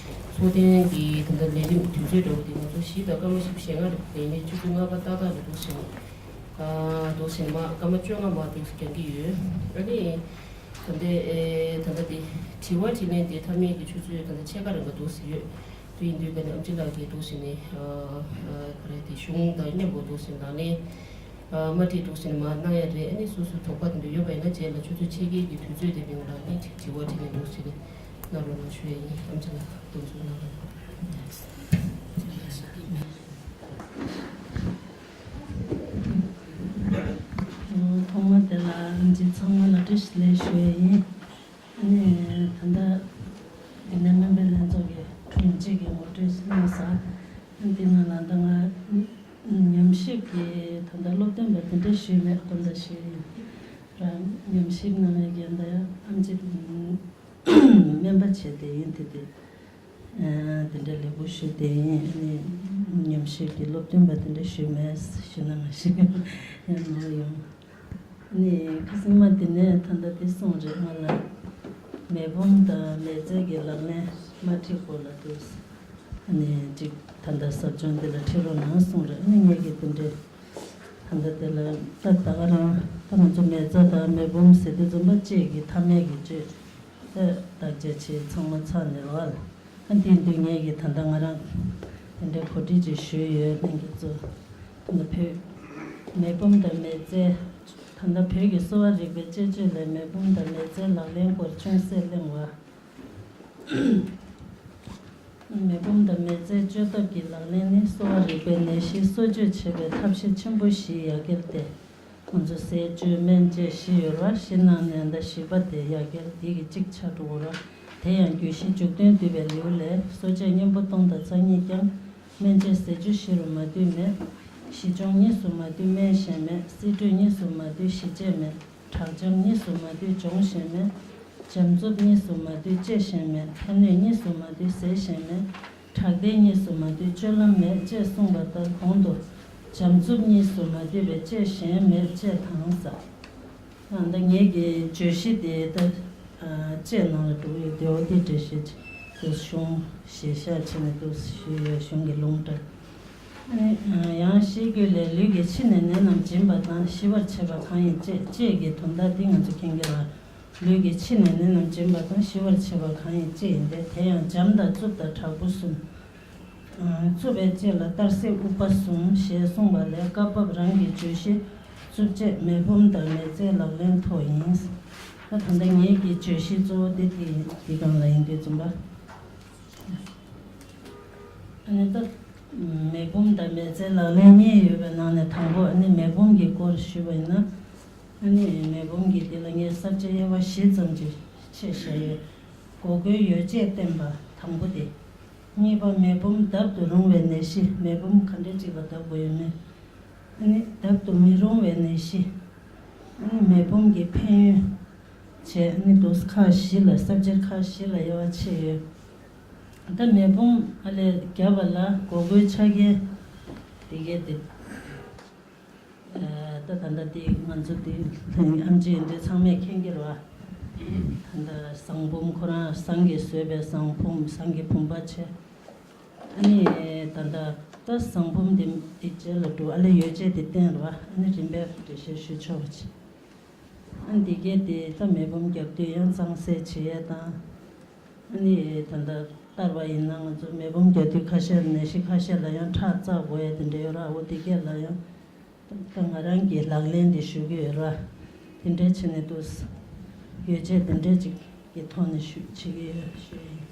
ཚོགས་ཐེངས་ཀྱི་ད་ལྟ་ལས་རིམ་དུས་ཚོད་འདྲ་བོ་དེ་ང་ཚོ་བཞི་དང་སྐར་མ་བཞི་བཅུ་ཞེ་ལྔ་རེད། དེ་ནས་ཆུ་ཚོད་ལྔ་པ་ཏག་ཏག་ལ་འདུག་སེ་ནས། ཨ་འདུག་སེ་ནས་མར་སྐར་མ་བཅོ་ལྔ་མར་འདུག་སེ་འགྱངས་ཀྱི་ཡོད། ཨ་ནི་ད་ལྟའི་ཨེ་ད་ལྟ་དེ་དྲི་བ་དྲིས་ལན་དེ་མཐའ་མའི་གི་ཆུ་ཚོད་ད་ལྟ་ཕྱེད་ཀ་རིང་ལ་འདུག་སེ་ཡོད། དེ་ཡིན་དུས་ཀ་ནས་ཨམ་ཆི་ལགས་ཀྱིས་འདུག་སེ་ནས་ཨ་ཨ་ག་རེ་དེ་གཞུང་དང་མཉམ་པོ་འདུག་སེ་ནས་ལག་ལེན་ཨ་མ་ཁྲིད་འདུག་སེ་ནས་མར་གནང་ཡ་རེད། ཨ་ནི་སོ་སོའི་དོགས་པ་དེ་འདྲ་ཡོད་པ་ཡིན་ན་རྗེས་ལ་ཆུ་ཚོད་ཕྱེད་ཀའི་གི་དུས་ཚོད་དེ་རིང་ལ་ཨ་ནི་ཅིག་དྲི་བ་དྲིས་ལན་འདུག་སེ་ནས་གནང་རོགས་གནང་ཞུ་ཡ་ཡིན། ཨམ་ཆི་ལགས་དུས་ཚོད་གནང་རོགས་གནང་། ཐོག་མ་དེ་ལ་ཨམ་ཆི་ཚང་མ་ལ་བཀྲ་ཤིས་བདེ་ལེགས་ཞུ་ཡ་ཡིན། ཨ་ནི་ད་ལྟ་འདི་ནས་སྨན་པའི་ལྷན་ཚོགས་ཀྱི་དྲུང་ཆེ་གི་ངོ་སྤྲོད་གནང་ས། འདི་ནང་ལ་ད་ང་ཉམས་ཞིབ་ཀྱི་ད་ལྟ་སློབ་སྟོན་པ་དེ་འདྲ་ཞུས་མེད། དགོངས་དག་ཞུས་ཡིན། རང་ཉམས་ཞིབ་གནང་ཡ་གི་ད་ཡ་ཨམ་ཆི་སྨན་པ་བྱས་ཏེ་ཡིན། དེ་དེ་ཨ་དེ་འདྲ་ལས་ཁུངས་ཞུས་ཏེ་ཡིན། ཨ་ནི་ཉམས་ཞིབ་ཀྱི་སློབ་སྟོན་པ་དེ་འདྲ་ཞུས་མེད། ཞུས་ན་མ་ཞུས་ཡང་ནོར་ཡོང་། ཨ་ནི་ཁ་སང་མ་དེ་ནས་ད་ལྟ་དེ་གསུངས་རེད། ང་ལ་མེ་སྦོམ་དང་མེ་བཙའ་གི་ལག་ལེན་མ་ཁྲིད་སྐོར་ལ་འདུག་ཨ་ནི་ཅིག་ད་ལྟ་ཟབ་སྦྱོང་འདི་ལ་ཁྲིད་རོགས་གནང་གསུངས་རེད། ཨ་ནི་ངས་ཀྱི་དེ་འདྲའི་ད་ལྟ་དེ་ལ་ད་ད་ག་རང་ད་ང་ཚོ་མེ་བཙའ་དང་མེ་སྦོམ་ཟེར་དུས་ཙམ་པ་ལྕེ་གི་ཐ་མལ་གྱི་སྤྱོད་ད་བརྟག་དཔྱད་བྱེད་ཚང་མ་ཚར་ནས་རེད་བ། ཨ་འདི་འདི་ངས་ཀྱི་ད་ལྟ་ང་རང་དེ་འདྲའི་གོ་སྒྲིག་ཅིག་ཞུས་ཡོད། ལྷན་རྒྱས་ཚོ་ད་ལྟ་བོད་མེ་སྦོམ་དང་མེ་བཙའ་ད་ལྟ་བོད་ཀྱི་གསོ་བ་རིག་པའི་དཔྱད་བརྗོད་ལས་མེ་སྦོམ་དང་མེ་བཙའི་ལག་ལེན་སྐོར་ཅུང་ཟད་གླེང་བ། མེ་སྦོམ་དང་མེ་བཙའི་བཅོས་ཐབས་ཀྱི་ལག་ལེན་ནི་གསོ་བ་རིག་པའི་ནད་གཞི་གསོ་བཅོས་བྱེད་པའི་ཐབས་ཤེས་ཆེན་པོ་བཞིའི་ཡ་གྱལ་ཏེ། ང་ཚོ་ཟས་སྤྱོད་སྨན་དཔྱད་བཞི་ཡོད་རེད་བ། བཞི་ནང་ནས་ད་བཞི་པ་དེ་ཡ་གྱལ་འདི་གི་གཅིག་ཆགས་འགྲོ་གི་རེད། དེ་ཡང་རྒྱུད་བཞི་འཇུག་དོན་བསྡུས་པའི་ལེའུ་ལས་གསོ་དཔྱད་གཉེན་པོ་སྟོང་དང་རྩ་གཉིས་ཀྱང་སྨན་དཔྱད་ཟས་སྤྱོད་བཞི་རུ་མ་འདུས་མེད། བཞི་སྦྱོང་གཉིས་སུ་མ་འདུས་སྨན་གཞན་མེད། བསིལ་དྲོད་གཉིས་སུ་མ་འདུས་ཞི་བྱེད་མེད། དྲག་འཇམ་གཉིས་སུ་མ་འདུས་སྦྱོང་གཞན་མེད། འཇམ་རྩུབ་གཉིས་སུ་མ་འདུས་བཅད་གཞན་མེད། ཕན་གནོད་གཉིས་སུ་མ་འདུས་ཟས་གཞན་མེད། དྲག་བདེ་གཉིས་སུ་མ་འདུས་སྤྱོད་ལམ་མེད་ཅེས་གསུངས་པ་ལྟར་གོང་དུ་འཇམ་རྩུབ་གཉིས་སུ་མ་འདུས་པའི་བཅད་གཞན་མེད་ཅེས་དང་ཟབ། ད་ངེད་ཀྱི་བརྗོད་གཞི་དེ་ད་བཅད་ནང་ལ་འགྲོ་གི་ཡོད་དེ། འོ་དེ་འགྲེལ་བཤད་ཅིག་གཞུང་ཞིབ་ཆ་བྱས་ནས་འདུག་ཞུས་ཡོད། གཞུང་གི་ལུང་འདྲ། ཨ་ནི་ཡང་ཤེས་རྒྱུད་ལས་ལུས་ཀྱི་ཕྱི་ནས་ནད་རྣམས་འབྱིན་པ་དང་ཞི་བར་བྱེད་པ་གང་ཡིན་དཔྱད་ཅེས་ཀྱི་དོན་དག་འདི་ང་ཚོ་མཁྱེན་གྱི་རེད། ལུས་ཀྱི་ཕྱི་ནས་ནད་རྣམས་འབྱིན་པ་དང་ཞི་བར་བྱེད་པ་གང་ཡིན་དཔྱད་ཡིན་ཏེ། དེ་ཡང་འཇམ་དང་རྩུབ་དང་དྲག་པོ་གསུམ། རྩུབ་པའི་དཔྱད་ལ་གཏར་གཟེར་དབུགས་པ་གསུམ་ཞེས་གསུངས་པ་ལས་སྐབས་བབ་རང་གི་བརྗོད་གཞི་རྩུབ་དཔྱད་མེ་སྦོམ་དང་མེ་བཙའི་ལག་ལེན་ཐོག་ཡིན། ད་ད་ལྟ་ངེད་ཀྱི་བརྗོད་གཞི་གཙོ་བོ་དེ་དེ་འདི་སྒང་ལ་ཡིན་དུས་ཙམ་པ། ཨ་ནི་ད་མེ་སྦོམ་དང་མེ་བཙའི་ལག་ལེན་གཉིས་ཡོད་པའི་ནང་ནས་དང་པོ་ཨ་ནི་མེ་སྦོམ་གྱི་སྐོར་ཞུས་པ་ཡིན་ན། ཨ་ནི་མེ་སྦོམ་གྱི་དེ་ལ་ངས་ས་བཅད་དབྱེ་བ་བཞི་ཙམ་ཅིག་ཕྱེ་བཞག་ཡོད། སྒོ་སྒོའི་ཡོ་བྱད་བསྟེན་པ་དང་པོ་དེ། གཉིས་པ་མེ་སྦོམ་བརྡབ་ཏུ་རུང་བའི་ནད་གཞི། མེ་སྦོམ་ག་འདྲ་ཅིག་ལ་བརྡབ་དགོས་ཡོད་མེད། ཨ་ནི་བརྡབ་ཏུ་མི་རུང་བའི་ནད་གཞི། ཨ་ནི་མེ་སྦོམ་གྱི་ཕན་ཡོན་བཅས། ཨ་ནི་དུས་ཁག་བཞི་ལ་ས་བཅད་ཁག་བཞི་ལ་དབྱེ་བ་ཕྱེ་ཡོད། ད་མེ་སྦོམ་ཨ་ལས་བརྒྱབ་པ་ལ་སྒོ་སྒོའི་ཆ་རྐྱེན་དེ་གས་དེ། ད་ད་ལྟ་དེ་ང་ཚོ་དེ་ཨམ་ཆི་འདི་ཚང་མས་མཁྱེན་གྱི་རེད་བ། ད་ལྟ་ཟངས་བུམ་ཁོ་རང་ཟངས་ཀྱིས་བཟོས་པའི་ཟངས་བུམ། ཟངས་ཀྱི་བུམ་པ་བྱས། ཨ་ནི་ད་ལྟ་ད་ཟངས་བུམ་འདི་འདི་རྗེས་ལ་འགྲོ། ཨ་ལས་ཡོ་བྱད་དེ་བསྟན་རེད་བ། ཨ་ནི་རིམ་པས་འགྲེལ་བཤད་ཞུ་ཆོག་པ་བྱས། ཨ་ནི་འདི་གས་དེ་ད་མེ་སྦོམ་བརྒྱབ་དུས་ཡང་གཙང་སེལ་བྱེད་ཡས་དང་། ཨ་ནི་ད་ལྟ་གཏར་བ་ཡིན་ན་ང་ཚོ་མེ་སྦོམ་རྒྱག་དུས་ཁ་ཤས་ནད་གཞི་ཁ་ཤས་ལ་ཡང་ཁྲག་བཙག་དགོས་ཡ་དེ་འདྲ་ཡོད་ར། འོ་དེ་གས་ལ་ཡང་ད་ང་རང་གི་ལག་ལེན་དེ་ཞུ་གི་ཡོད་ར། དེ་འདྲ་བྱས་ནས་འདུག་ཡོ་བྱད་དེ་འདྲ་ཅིག་གི་ཐོག་ནས་ཞུ་བྱེད་ཀྱི་ཡོད་ཞུ་ཡིན།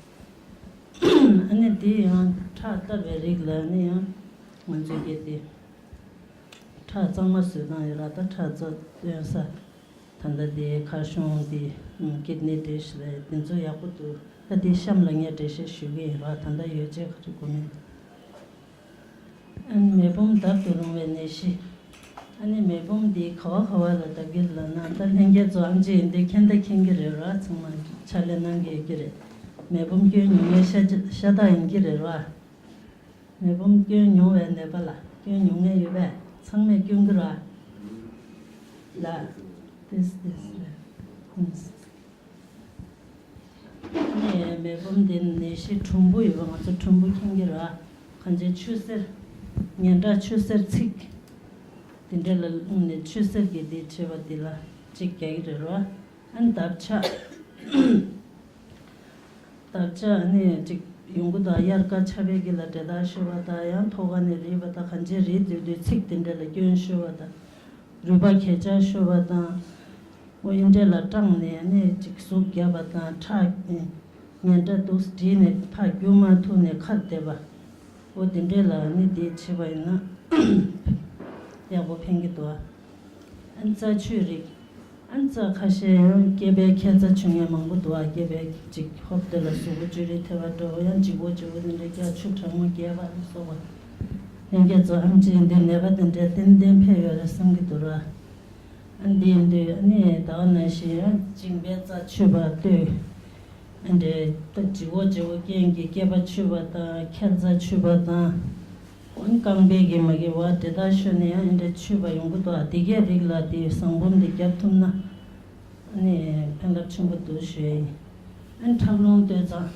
ཨ་ནི་དེ་ཡང་ཁྲག་གཏར་བའི་རིགས་ལ་ནི་ཡང་ང་ཚོ་གི་དེ་ཁྲག་གཙང་མ་བཟོ་སྟངས་ཡོད་ར། ད་ཁྲག་བཙག་སྟོན་ས། ད་ལྟ་དེ་ཁ་གཤོང་དེ་ཀིད་ནི་ཌིཤ་ལ་དེ་ཚོ་ཡག་པོ་འདུག་ད་དེ་གཤམ་ལ་ངས་འགྲེལ་བཤད་ཞུ་གི་ཡིན་ར། ད་ལྟ་ཡོ་བྱད་ག་རེ་དགོས་མིན། ཨ་ནི་མེ་ཕོམ་བརྡབ་ཏུ་རུང་བའི་ནད་གཞི། ཨ་ནི་མེ་ཕོམ་འདི་ག་བ་ག་བ་ལ་བརྡབ་ཀྱི་ལབ་ན། ད་ལྷན་རྒྱས་ཚོ་ཨམ་ཆི་ཡིན་དུས་མཁྱེན་ད་མཁྱེན་གྱི་རེད་ར། ཚང་མ་ཕྱག་ལས་གནང་གི་ཡོད་ཀྱི་རེད། མེ་ཕོམ་སྐྱོན་ཉུང་ངེས་ཤ་ཤ་སྟག་ཡིན་གྱི་རེད་ར། མེ་ཕོམ་སྐྱོན་ཉུང་བའི་ནད་པ་ལ་སྐྱོན་ཉུང་ངེས་ཡོད་པས་ཚང་མས་སྐྱོན་གྱི་ར། ལ། ཏིས་ཏིས། ཨུམ། ནས་མེ་ཕོམ་འདི་ནད་གཞི་གྲུང་པོ་ཡོད་པ་ང་ཚོ་གྲུང་པོ་མཁྱེན་གྱི་ར། གང་ཅི་ཆུ་སེར། ངན་དྲག་ཆུ་སེར་ཚིགས། དེ་འདྲ་ལ་བླུགས་ནས་ཆུ་སེར་གྱི་འདི་བྱེད་པ་འདི་ལ་གཅིག་རྒྱག་གི་རེད་ར། ཨ་ནི་འདབ་ཆགས། འདབ་ཆགས་ནི་གཅིག་ཡོང་གི་དང་། དབྱར་ཁ་ཆར་པའི་དཀྱིལ་ལ་འབྲས་རྟགས་ཤོར་བ་དང་། ཡང་ཐོག་ཁ་ནས་རིལ་བ་དང་། གང་ཅི་རིལ་དུས་དུས་ཚིགས་དེ་འདྲ་ལ་སྐྱོན་ཤོར་བ་དང་། རུས་པ་གས་ཆག་ཤོར་བ་དང་། འོ་ཡིན་འདྲ་ལ་སྐྲངས་ནས་ནི་གཅིག་ཟུག་བརྒྱབ་པ་དང་། ཁྲག་ངན་འདྲ་འདུག་བསྒྲིལ་ནས་ཕར་རྒྱུག་མ་ཐུབ་ནས་ཁར་བསྡད་པ། འོ་དེ་འདྲ་ལ་ནི་དེ་བྱེད་པ་ཡིན་ན་ཡག་པོ་ཕན་གྱི་འདུག་ཨ་ནི་རྩ་ཆུའི་རིགས། ཨ་ནི་རྩ་ཁ་ཤས་ཡང་སྐེད་པའི་འཁྱག་རྩ་ཆུ་ངན་མང་པོ་འདུག་ཨ། སྐེད་པའི་ཅིག་ཧོབ་དེ་ལ་གཟུགས་པོ་ཅུ་རེ་ཐེབས་པ་འདྲ་བོ། ཡང་ལྗིད་པོ་ལྗིད་པོ་དེ་འདྲ་རྒྱག་ཆུ་གྲང་མོ་རྒྱས་པ་ལ་སོགས་པ། ལྷན་རྒྱས་ཚོ་ཨམ་ཆི་འདི་ནད་པ་དེ་འདྲའི་ཏན་ཏན་ཕེབས་ཡོད་རེད་བསམ་གྱི་འདུག་ར། ཨ་འདི་ཡིན་དུས་ཨ་ནི་ད་ག་ནང་བཞིན་ཡང་མཇིང་པའི་རྩ་ཆུ་བ་ལྟོས། ཨ་འདྲའི་ལྗིད་པོ་ལྗིད་པོ་རྐྱེན་གྱིས་སྐེད་པ་ཆུ་བ་དང་། འཁྱག་རྩ་ཆུ་བ་དང་། འོན་རྐང་པའི་གི་མ་གི་བ་འབྲས་རྟགས་ཤོར་ནས་ཡང་ཨེ་འདྲ་ཆུ་བ་ཡོང་གི་འདུག་ཨ། འདི་གའི་རིགས་ལ་དེ་ཟངས་བུམ་འདི་བརྒྱབ་ཐུབ་ན་ཨ་ནི་ཕན་ཐབས་ཆེན་པོ་འདུག་ཞུ་ཡ་ཡིན། ཨ་ནི་ཁྲག་རླུང་སྟོད་འཚངས།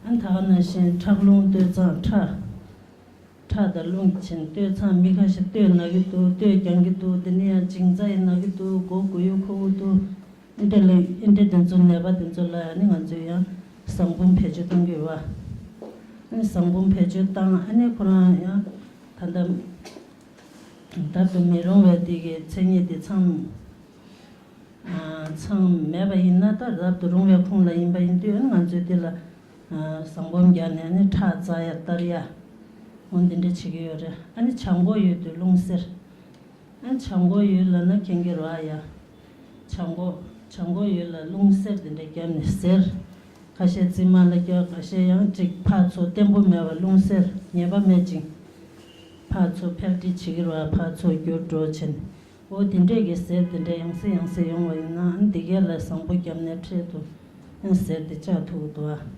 ཨ་ནི་ད་ག་ནང་བཞིན་ཁྲག་རླུང་སྟོད་འཚངས། ཁྲག་ཁྲག་དང་རླུང་གི་ཆེན། སྟོད་འཚངས། མི་ཁ་ཤས་སྟོད་ན་གི་འདུག་སྟོད་རྒྱང་གི་འདུག་དེ་ནས་ཡང་མཇིང་རྩ་ཡི་ན་གི་འདུག་མགོ་མགོ་ཡུ་ཁུ་བོ་འདུག་ཨེ་འདྲ་ལ་ཨེ་འདྲ་དེ་ཚོ་ནད་པ་དེ་ཚོ་ལ་ཨ་ནི་ང་ཚོས་ཡང་ཟངས་བུམ་བེད་སྤྱོད་གཏོང་གི་ཡོད་པ། ཨ་ནི་ཟངས་བུམ་བེད་སྤྱོད་བཏང་། ཨ་ནི་ཁོ་རང་ཡང་ད་ལྟ་རབ་ཏུ་མི་རུང་བའི་དེ་གའི་མཚན་ཉིད་དེ་ཚང་ཨ་ཚང་མེད་པ་ཡིན་ན། ད་རབ་ཏུ་རུང་བའི་ཁོངས་ལ་ཡིན་པ་ཡིན་དུས་ཨ་ནི་ང་ཚོས་དེ་ལ་ཨ་ཟངས་བུམ་བརྒྱབ་ནས་ཨ་ནི་ཁྲག་འཛག་ཡ་གཏར་ཡ། འོ་འདི་འདྲ་བྱེད་ཀྱི་ཡོད་རེད། ཨ་ནི་བྱང་ཁོག་ཡོད་དུས་རླུང་སེལ། ཨ་བྱང་ཁོག་ཡོད་ལབ་ན་མཁྱེན་གྱི་རེད་ཡ། བྱང་ཁོག་བྱང་ཁོག་ཡོད་ལ་རླུང་སེལ་དེ་འདྲ་བརྒྱབ་ནས་སེལ། ཁ་ཤས་རྩིབ་མ་ལ་བརྒྱབ། ཁ་ཤས་ཡང་ཅིག་ཕར་ཚུར་བརྟན་པོ་མེད་པ་རླུང་སེལ་ཉེས་པ་མེད་ཅིང་། ཕར་ཚུར་འཕེལ་འགྲིབ་བྱེད་ཀྱི་རེད་བ། ཕར་ཚུར་འགྱུར་འགྲོ་བྱེད། འོ་དེ་འདྲས་ཀྱི་སེལ་དེ་འདྲས་ཡང་སེ་ཡང་སེ་ཡོང་བ་ཡིན་ན་ཨ་འདི་གས་ལ་ཟངས་བུམ་བརྒྱབ་ནས་འཕྲལ་དུ་ཨ་སེལ་དེ་བཅག་ཐུབ་ཀྱི་འདུག་ཨ།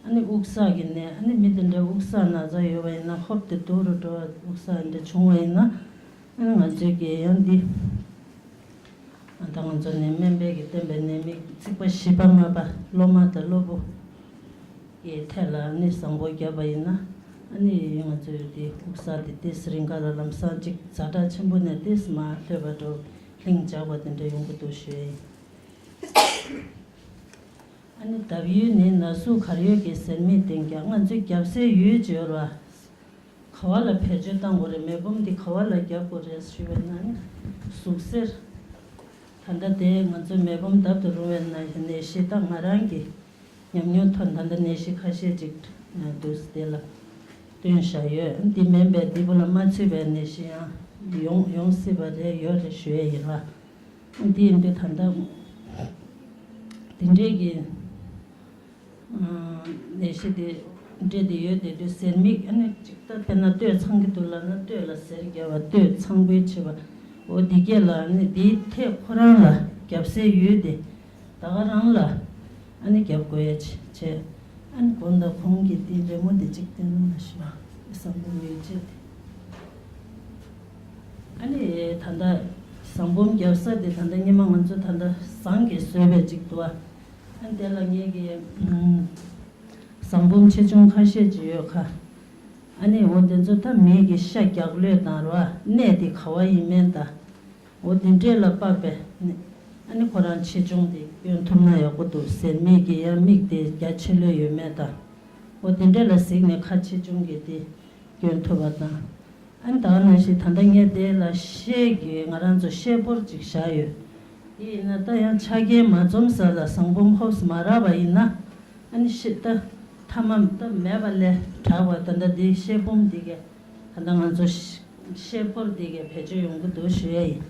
ཨ་ནི་དབུགས་བསགས་ཀྱི་ནད། ཨ་ནི་མི་དེ་འདྲ་དབུགས་བསགས་ན་ཚ་ཡོད་པ་ཡིན་ན། ཧོབ་སྟེ་སྡུག་རུ་འགྲོ་བ་དབུགས་བསགས་འདྲ་བྱུང་བ་ཡིན་ན། ཨ་ནི་ང་ཚོས་ཀྱིས་ཡང་འདི་ཨ་ད་ང་ཚོ་ནི་སྨན་པའི་གི་བསྟན་པའི་ནད་དམིགས་ཚིགས་པ་བཞི་པ་ལྔ་པ་སློབ་མ་དང་སློབ་བུ་གི་ཐད་ལ་ཨ་ནི་བཟང་པོ་བརྒྱབ་པ་ཡིན་ན། ཨ་ནི་ང་ཚོས་འདི་དབུགས་བསགས་དེ་ཏིས་རིང་ག་ལ་ལམ་སང་གཅིག་ཛ་དྲག་ཆེན་པོ་ནས་ཏིས་མར་ལྷོད་པ་འགྲོ་ལྷིང་འཇགས་པ་དེ་འདྲ་ཡོང་གི་འདུག་ཞུ་ཡ་ཡིན། ཨ་ནི་འདབ་ཡུལ་ནི་ན་ཟུག་གར་ཡོད་ཀྱི་ཟེར་མིག་སྟེང་རྒྱག་ང་ཚོས་རྒྱབ་སའི་ཡུལ་བརྗོད་ར། ག་བ་ལ་བེད་སྤྱོད་བཏང་དགོས་རེད། མེ་ཕོམ་འདི་ག་བ་ལ་རྒྱབ་དགོས་རེད་ཞུས་པ་ན་ནི་ཟུག་གཟེར། ད་ལྟ་དེ་ང་ཚོ་མེ་ཕོམ་བརྡབ་ཏུ་རུང་བའི་ནད་གཞི་ད་ང་རང་གི་ཉམས་མྱོང་ཐོག་ད་ལྟ་ནད་གཞི་ཁ་ཤས་ཅིག་འདུག་དེ་ལ་སྟོན་བཞག་ཡོད། འདི་མིན་པའི་འདི་བུ་ལ་མ་ཚུད་པའི་ནད་གཞི་ཡང་ཡོང་ཡོང་སྲིད་པ་རེད། ཡོད་རེད་ཞུ་ཡས་ཡིན་ལ། འདི་ཡིན་དུས་ད་ལྟ་འདི་འདྲས་ཀྱི་ནད་གཞི་དེ་འདྲས་དེ་ཡོད་དེ་དུས་ཟེར་མིག་ཨ་ནི་ཅིག་ད་དཔེར་ན་སྟོད་འཚང་གི་འདུག་ལབ་ན་སྟོད་ལ་ཟེར་རྒྱབ་པ་སྟོད་འཚང་པོའི་བྱེད་པ། འོ་འདི་སྐད་ལ་ཨ་ནི་འདིའི་ཐད་ཁོ་རང་ལ་རྒྱབ་སའི་ཡུལ་དེ་ད་ག་རང་ལ་ཨ་ནི་རྒྱབ་དགོས་ཡ་བྱས། ཨ་ནི་གོང་དང་གོང་གི་དེ་རི་མོ་དེ་གཅིག་བསྟན་ན་མ་ཤི་བ་བསམ་བློ་ཡོད་ཅེས་དེ། ཨ་ནི་ད་ལྟ་ཟངས་བུམ་རྒྱབ་ས་དེ་ད་ལྟ་སྔོན་མ་ང་ཚོ་ད་ལྟ་ཟངས་ཀྱིས་བཟོས་པའི་གཅིག་འདུག་བ། ཨ་ནི་དེ་ལ་ངེད་ཀྱིས་ཨུམ་ཟངས་བུམ་ཆེ་ཆུང་ཁ་ཤས་ཅིག་ཡོད་ཁ། ཨ་ནི་འོ་དེ་ཚོ་ད་མི་གི་ཤ་རྒྱགས་ལོས་དང་ར་གནས་དེ་ག་བ་ཡིན་མིན་དང་། འོ་དེ་འདྲས་ལ་དཔག་པའི་ཨ་ནི་ཁོ་རང་ཆེ་ཆུང་དེ་སྐྱོན་ཐུབ་ན་ཡག་པོ་འདུག་ཟེར་མིག་གི་ཡང་མིག་དེ་རྒྱ་ཆེ་ལོས་ཡོད་མེད་དང་། འོ་དེ་འདྲས་ལ་གཟིགས་ནས་ཁ་ཆེ་ཆུང་གི་དེ་སྐྱོན་ཐུབ་པ་དང་། ཨ་ནི་ད་ག་ནང་བཞིན་ད་ལྟ་ངས་དེ་ལ་ཤེལ་གྱི་ང་རང་ཚོ་ཤེལ་ཕོར་ཅིག་བཞག་ཡོད། དེ་ཡིན་ན་ད་ཡང་ཆ་རྐྱེན་མ་འཛོམས་ས་ལ་ཟངས་བུམ་ཧོབ་མ་རག་པ་ཡིན་ན། ཨ་ནི་ཤེལ་ད་ཐ་མ་ད་མེད་པ་ལས་དྲག་པ་ད་ལྟ་འདི་ཤེལ་བུམ་འདི་གས་ད་ལྟ་ང་ཚོ་ཤེལ་ཕོར་འདི་གས་བེད་སྤྱོད་ཡོང་གི་འདུག་ཞུ་ཡ་ཡིན།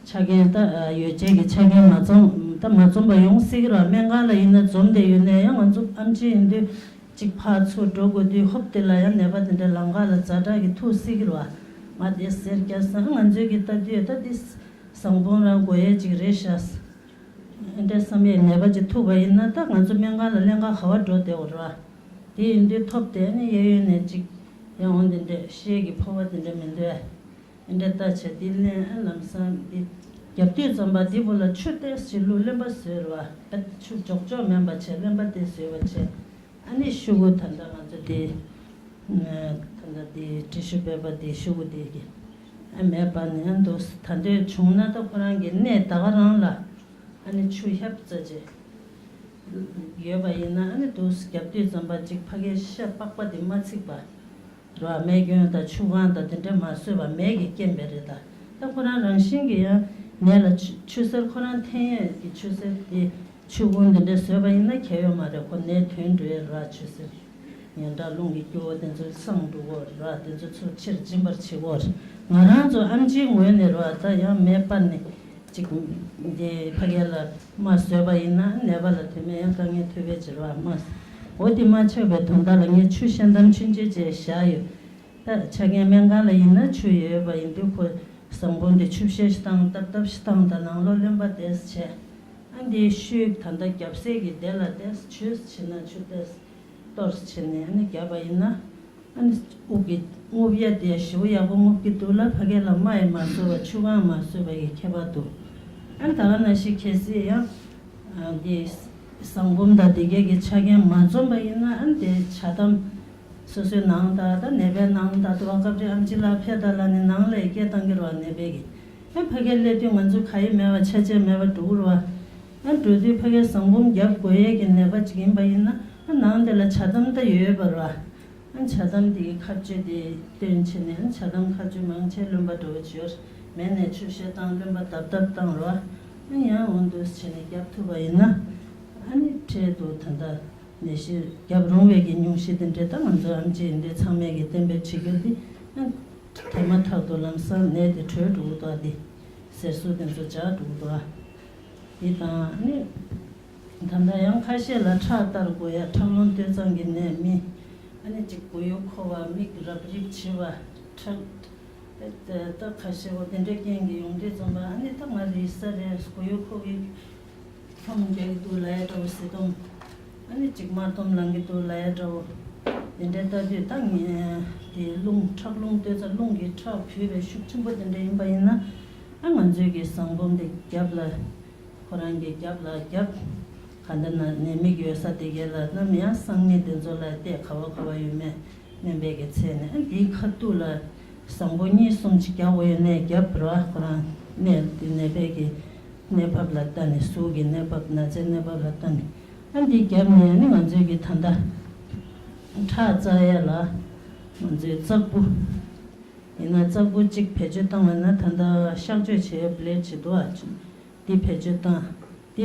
ཆ་རྐྱེན་ད་ཡོ་བྱད་ཀྱི་ཆ་རྐྱེན་མ་འཛོམས་ད་མ་འཛོམས་པ་ཡོང་སྲིད་ཀྱི་རེད་བ། སྨན་ཁང་ལ་ཡིན་ན་འཛོམས་བསྡད་ཡོད་ནའི་ཡང་ང་ཚོ་ཨེམ་ཆི་ཡིན་དུས་གཅིག་ཕར་ཚུར་འགྲོ་དགོས་དུས་ཧོབ་དེ་ལ་ཡང་ནད་པ་དེ་འདྲ་ལམ་ཁ་ལ་ཛ་དྲག་གི་ཐུག་སྲིད་ཀྱི་རེད་བ། ང་དེ་ཟེར་རྒྱ་སང་ང་ཚོའི་གི་ལྟ་དུས་ད་དེ་བཟང་པོ་རང་དགོས་ཡས་ཅིག་རེད་ཤག་འདྲ་བསམ་ཡས་ནད་པ་ཅིག་ཐུག་པ་ཡིན་ན་ད་ང་ཚོ་སྨན་ཁང་ལ་ལེན་ག་ག་བ་འགྲོ་བསྡད་འོ་ར། དེ་ཡིན་དུས་ཐོབ་དེ་ནི་གཡས་གཡོན་ནས་ཅིག་ཡང་འོང་དེ་འདྲས་ཤེལ་གྱི་ཕོར་པ་དེ་འདྲས་མི་འདུག་ཨ། འདྲ་ལྟ་བྱས་དེ་ལེན་ཨ་ལམ་སང་དེ་རྒྱབ་དུས་ཙམ་པ་དེ་བུ་ལ་ཆུ་ཏོག་ཙམ་བླུགས་རློན་པ་བཟོས་ར་བ། ད་ཆུ་འཇོག་འཇོག་མིན་པ་བྱས་རློན་པ་དེ་བཟོས་པ་བྱས། ཨ་ནི་ཤོག་གུ་ད་ལྟ་ང་ཚོ་དེ་ད་ལྟ་དེ་ཊི་ཤུ་པེ་པར་དེ་ཤོག་གུ་དེ་གི་ཨ་མེད་པ་ནི་ཨ་འདུག་ད་འདོད་བྱུང་ན་ད་ཁོ་རང་གི་གནས་ད་ག་རང་ལ་ཨ་ནི་ཆུ་ཧྱབ་ཙ་ཅེ་ཡོད་པ་ཡིན་ན་ཨ་ནི་འདུག་རྒྱབ་དུས་ཙམ་པ་གཅིག་ཕ་གའི་ཤ་པགས་པ་དེ་མ་ཚིག་པ་ར་མེ་སྐྱོན་དང་ཆུ་གང་དང་དེ་འདྲ་མ་བཟོས་པ་མེ་གི་རྐྱེན་པས་རེད་ད། ད་ཁོ་རང་རང་བཞིན་གྱི་ཡང་ནད་ལ་ཆུ་ཆུ་སེར་ཁོ་རང་འཐེན་ཡས་ཀྱི་ཆུ་སེར་དེ་ཆུ་ཁུང་དེ་འདྲ་བཟོས་པ་ཡིན་ན་ཁྱད་ཡོད་མ་རེད། ཁོ་ནད་ཐོན་འགྲོ་ཡས་ར་ཆུ་སེར། ཡང་འདྲ་རླུང་གི་སྐྱོ་བོ་དེ་ཚོ་སངས་འགྲོ་གོ་ར་དེ་ཚོ་ཚུར་ཕྱིར་འབྱིན་པར་བྱེད་གོ་ར། ང་རང་ཚོ་ཨམ་ཆིའི་ངོས་ནས་ར་ད་ཡང་མེ་སྤར་ནས་ཅིག་འདི་ཕ་གི་ལ་མ་བཟོས་པ་ཡིན་ན་ནད་པ་ལ་དེ་མིན་ཡང་དཀའ་ངལ་ཐེབས་པའི་ཕྱིར་ར་མ། འོ་དེ་མ་ཆགས་པའི་དོན་དག་ལ་ངས་ཆུ་ཤེལ་དམ་ཆུ་འབྱེད་བྱས་བཞག་ཡོད། ད་ཆ་རྐྱེན་སྨན་ཁང་ལ་ཡིན་ན་ཆུ་ཡོད་པ་ཡིན་དུས་ཁོ་བཟང་པོ་འདི་ཆུ་བཤལ་ཞིག་བཏང་སྟབས་སྟབས་ཞིག་བཏང་དང་ནང་ལོགས་རློན་པ་དེས་བྱས། ཨ་འདིའི་ཤུལ་ད་ལྟ་རྒྱབ་སའི་གི་དེ་ལ་དེས་ཆུས་བྱས་ན་ཆུ་དེས་གཏོར་བྱས་ནས་ཨ་ནི་བརྒྱབ་པ་ཡིན་ན་ཨ་ནི་དབུགས་ཀྱི་རྔུབ་ཡ་དེ་ཞེ་པོ་ཡག་པོ་རྔུབ་ཀྱི་འདུག་ལ་ཕ་གི་ལ་རྨ་ཡང་མ་བཟོས་པ་ཆུ་གང་མ་བཟོས་པ་ཡི་ཁྱད་པར་འདུག་ཨ་ནི་ད་ག་ནང་བཞིན་གལ་སྲིད་ཡང་འདི་བཟང་སྒོམ་དང་འདི་གས་ཀྱི་ཆ་རྐྱེན་མ་འཛོམས་པ་ཡིན་ན་ཨ་ནི་དེ་ཇ་དམ། སོ་སོའི་ནང་ད་ལྟ་ནད་པའི་ནང་ད་ལྟ་བ་སྐབས་རེ་ཨམ་ཆི་ལགས་ཕེབས་ད་ལ་ནི་ནང་ལ་ཡི་སྐད་བཏང་གི་རོགས་ནད་པའི་གི་ཨ་ཕ་གིར་སླེབས་དུས་ང་ཚོ་ག་ཡི་མེད་པ་ཆ་ཆེ་མེད་པ་འགྲོ་གི་རོགས་ཨ་འགྲོ་དུས་ཕ་གིར་བཟང་སྒོམ་རྒྱབ་དགོས་ཡས་ཀྱི་ནད་པ་ཅིག་ཡིན་པ་ཡིན་ན་ཨ་ནང་དེ་ལ་ཇ་དམ་ད་ཡོད་པ་རོགས་ཨ་ཇ་དམ་དེ་གི་ཁ་གཅོད་དེ་བཏོན་བྱས་ནས་ཨ་ཇ་དམ་ཁ་གཅོད་མང་ཆེ་རློན་པ་འགྲོ་བ་ཅིག་ཡོད་མེད་ནས་ཆུ་བཤལ་བཏང་རློན་པ་བརྡབ་བརྡབ་བཏང་རོགས་ཨ་ཡང་འོང་དུས་བྱས་ནས་རྒྱབ་ཐུབ་པ་ཡིན་ན་ཨ་ནི་འཕྲལ་དུ་ད་ལྟ། ནད་གཞི་རྒྱབ་རུང་བའི་གི་སྙུང་གཞི་དེ་འདྲས་ད་ང་ཚོ་ཨམ་ཆི་ཡིན་དུས་ཚང་མས་གི་གཏན་འབེབས་བྱེད་རྒྱུ་འདི་དེ་མ་ཐག་ཏུ་ལམ་སང་ནད་དེ་གྲོལ་འགྲོ་གི་འདུག་ཨ་དེ་གཟེར་ཟུར་དེ་ཚོ་འཇགས་འགྲོ་གི་འདུག་ཨ། དེ་དང་ནི་ད་ལྟ་ཡང་ཁ་ཤས་ལ་ཁྲག་བསྟར་དགོས་ཡ་ཁྲག་རླུང་སྟོད་འཚངས་ཀྱི་ནད་མི་ཨ་ནི་གཅིག་མགོ་ཡུ་འཁོར་བ་མིག་རབ་རིབ་བྱེད་པ་ཁྲག་ད་ཁ་ཤས་འོ་དེ་འདྲས་རྐྱེན་གྱི་ཡོང་དུས་ཙམ་པ་ཨ་ནི་ད་ང་རེད་ས་རེད་མགོ་ཡུ་འཁོར་གི་ཁམས་རྒྱག་གི་འདུག་ལ་ཡ་འདྲ་བོ་ཟེར་དུས་ཨ་ནི་གཅིག་དམར་འདོམ་ལངས་ཀྱི་འདུག་ལ་ཡ་འདྲ་བོ་དེ་འདྲའི་ལྟ་དུས་ད་ངས་དེ་རླུང་ཁྲག་རླུང་སྟོད་ཚ་རླུང་གི་ཁྲག་བུས་པའི་ཤུགས་ཆེན་པོ་དེ་འདྲ་ཡིན་པ་ཡིན་ན་ཨ་ང་ཚོའི་གི་བཟང་སྒོམ་དེ་རྒྱབ་ལ་ཁོ་རང་གི་རྒྱབ་ལ་རྒྱབ་ག་འདི་ན་ནད་མིག་ཡོད་ས་དེ་གའི་ལ་ནམ་ཡང་སང་ཉིན་དེ་ཚོ་ལ་བལྟས་ག་བ་ག་བ་ཡོད་མེད། སྨན་པའི་གི་ཚད་ནས་ཨ་འདིའི་ཁ་ཐུག་ལ་བཟང་པོ་གཉིས་གསུམ་ཅིག་རྒྱག་འོས་ནས་རྒྱབ་རོགས་ཁོ་རང་གནས་འདི་ནད་པའི་གི་གནས་བབ་ལ་ལྟ་ནས་གཟུགས་ཀྱི་གནས་བབ་ན་ཚའི་གནས་བབ་ལ་ལྟ་ནས་ཨ་འདི་རྒྱབ་ནས་ཨ་ནི་ང་ཚོའི་གི་ད་ལྟ་ཁྲག་བཙག་ཡ་ལ་ང་ཚོའི་བཙག་བུ་ཡིན་ན་བཙག་བུ་གཅིག་བེད་སྤྱོད་བཏང་བ་ན་ད་ལྟ་གཤག་བཅོས་བྱེད་ཡ་བླེད་བྱེད་དུ་ཨ་ཅིང་། འདི་བེད་སྤྱོད་བཏང་། འདི་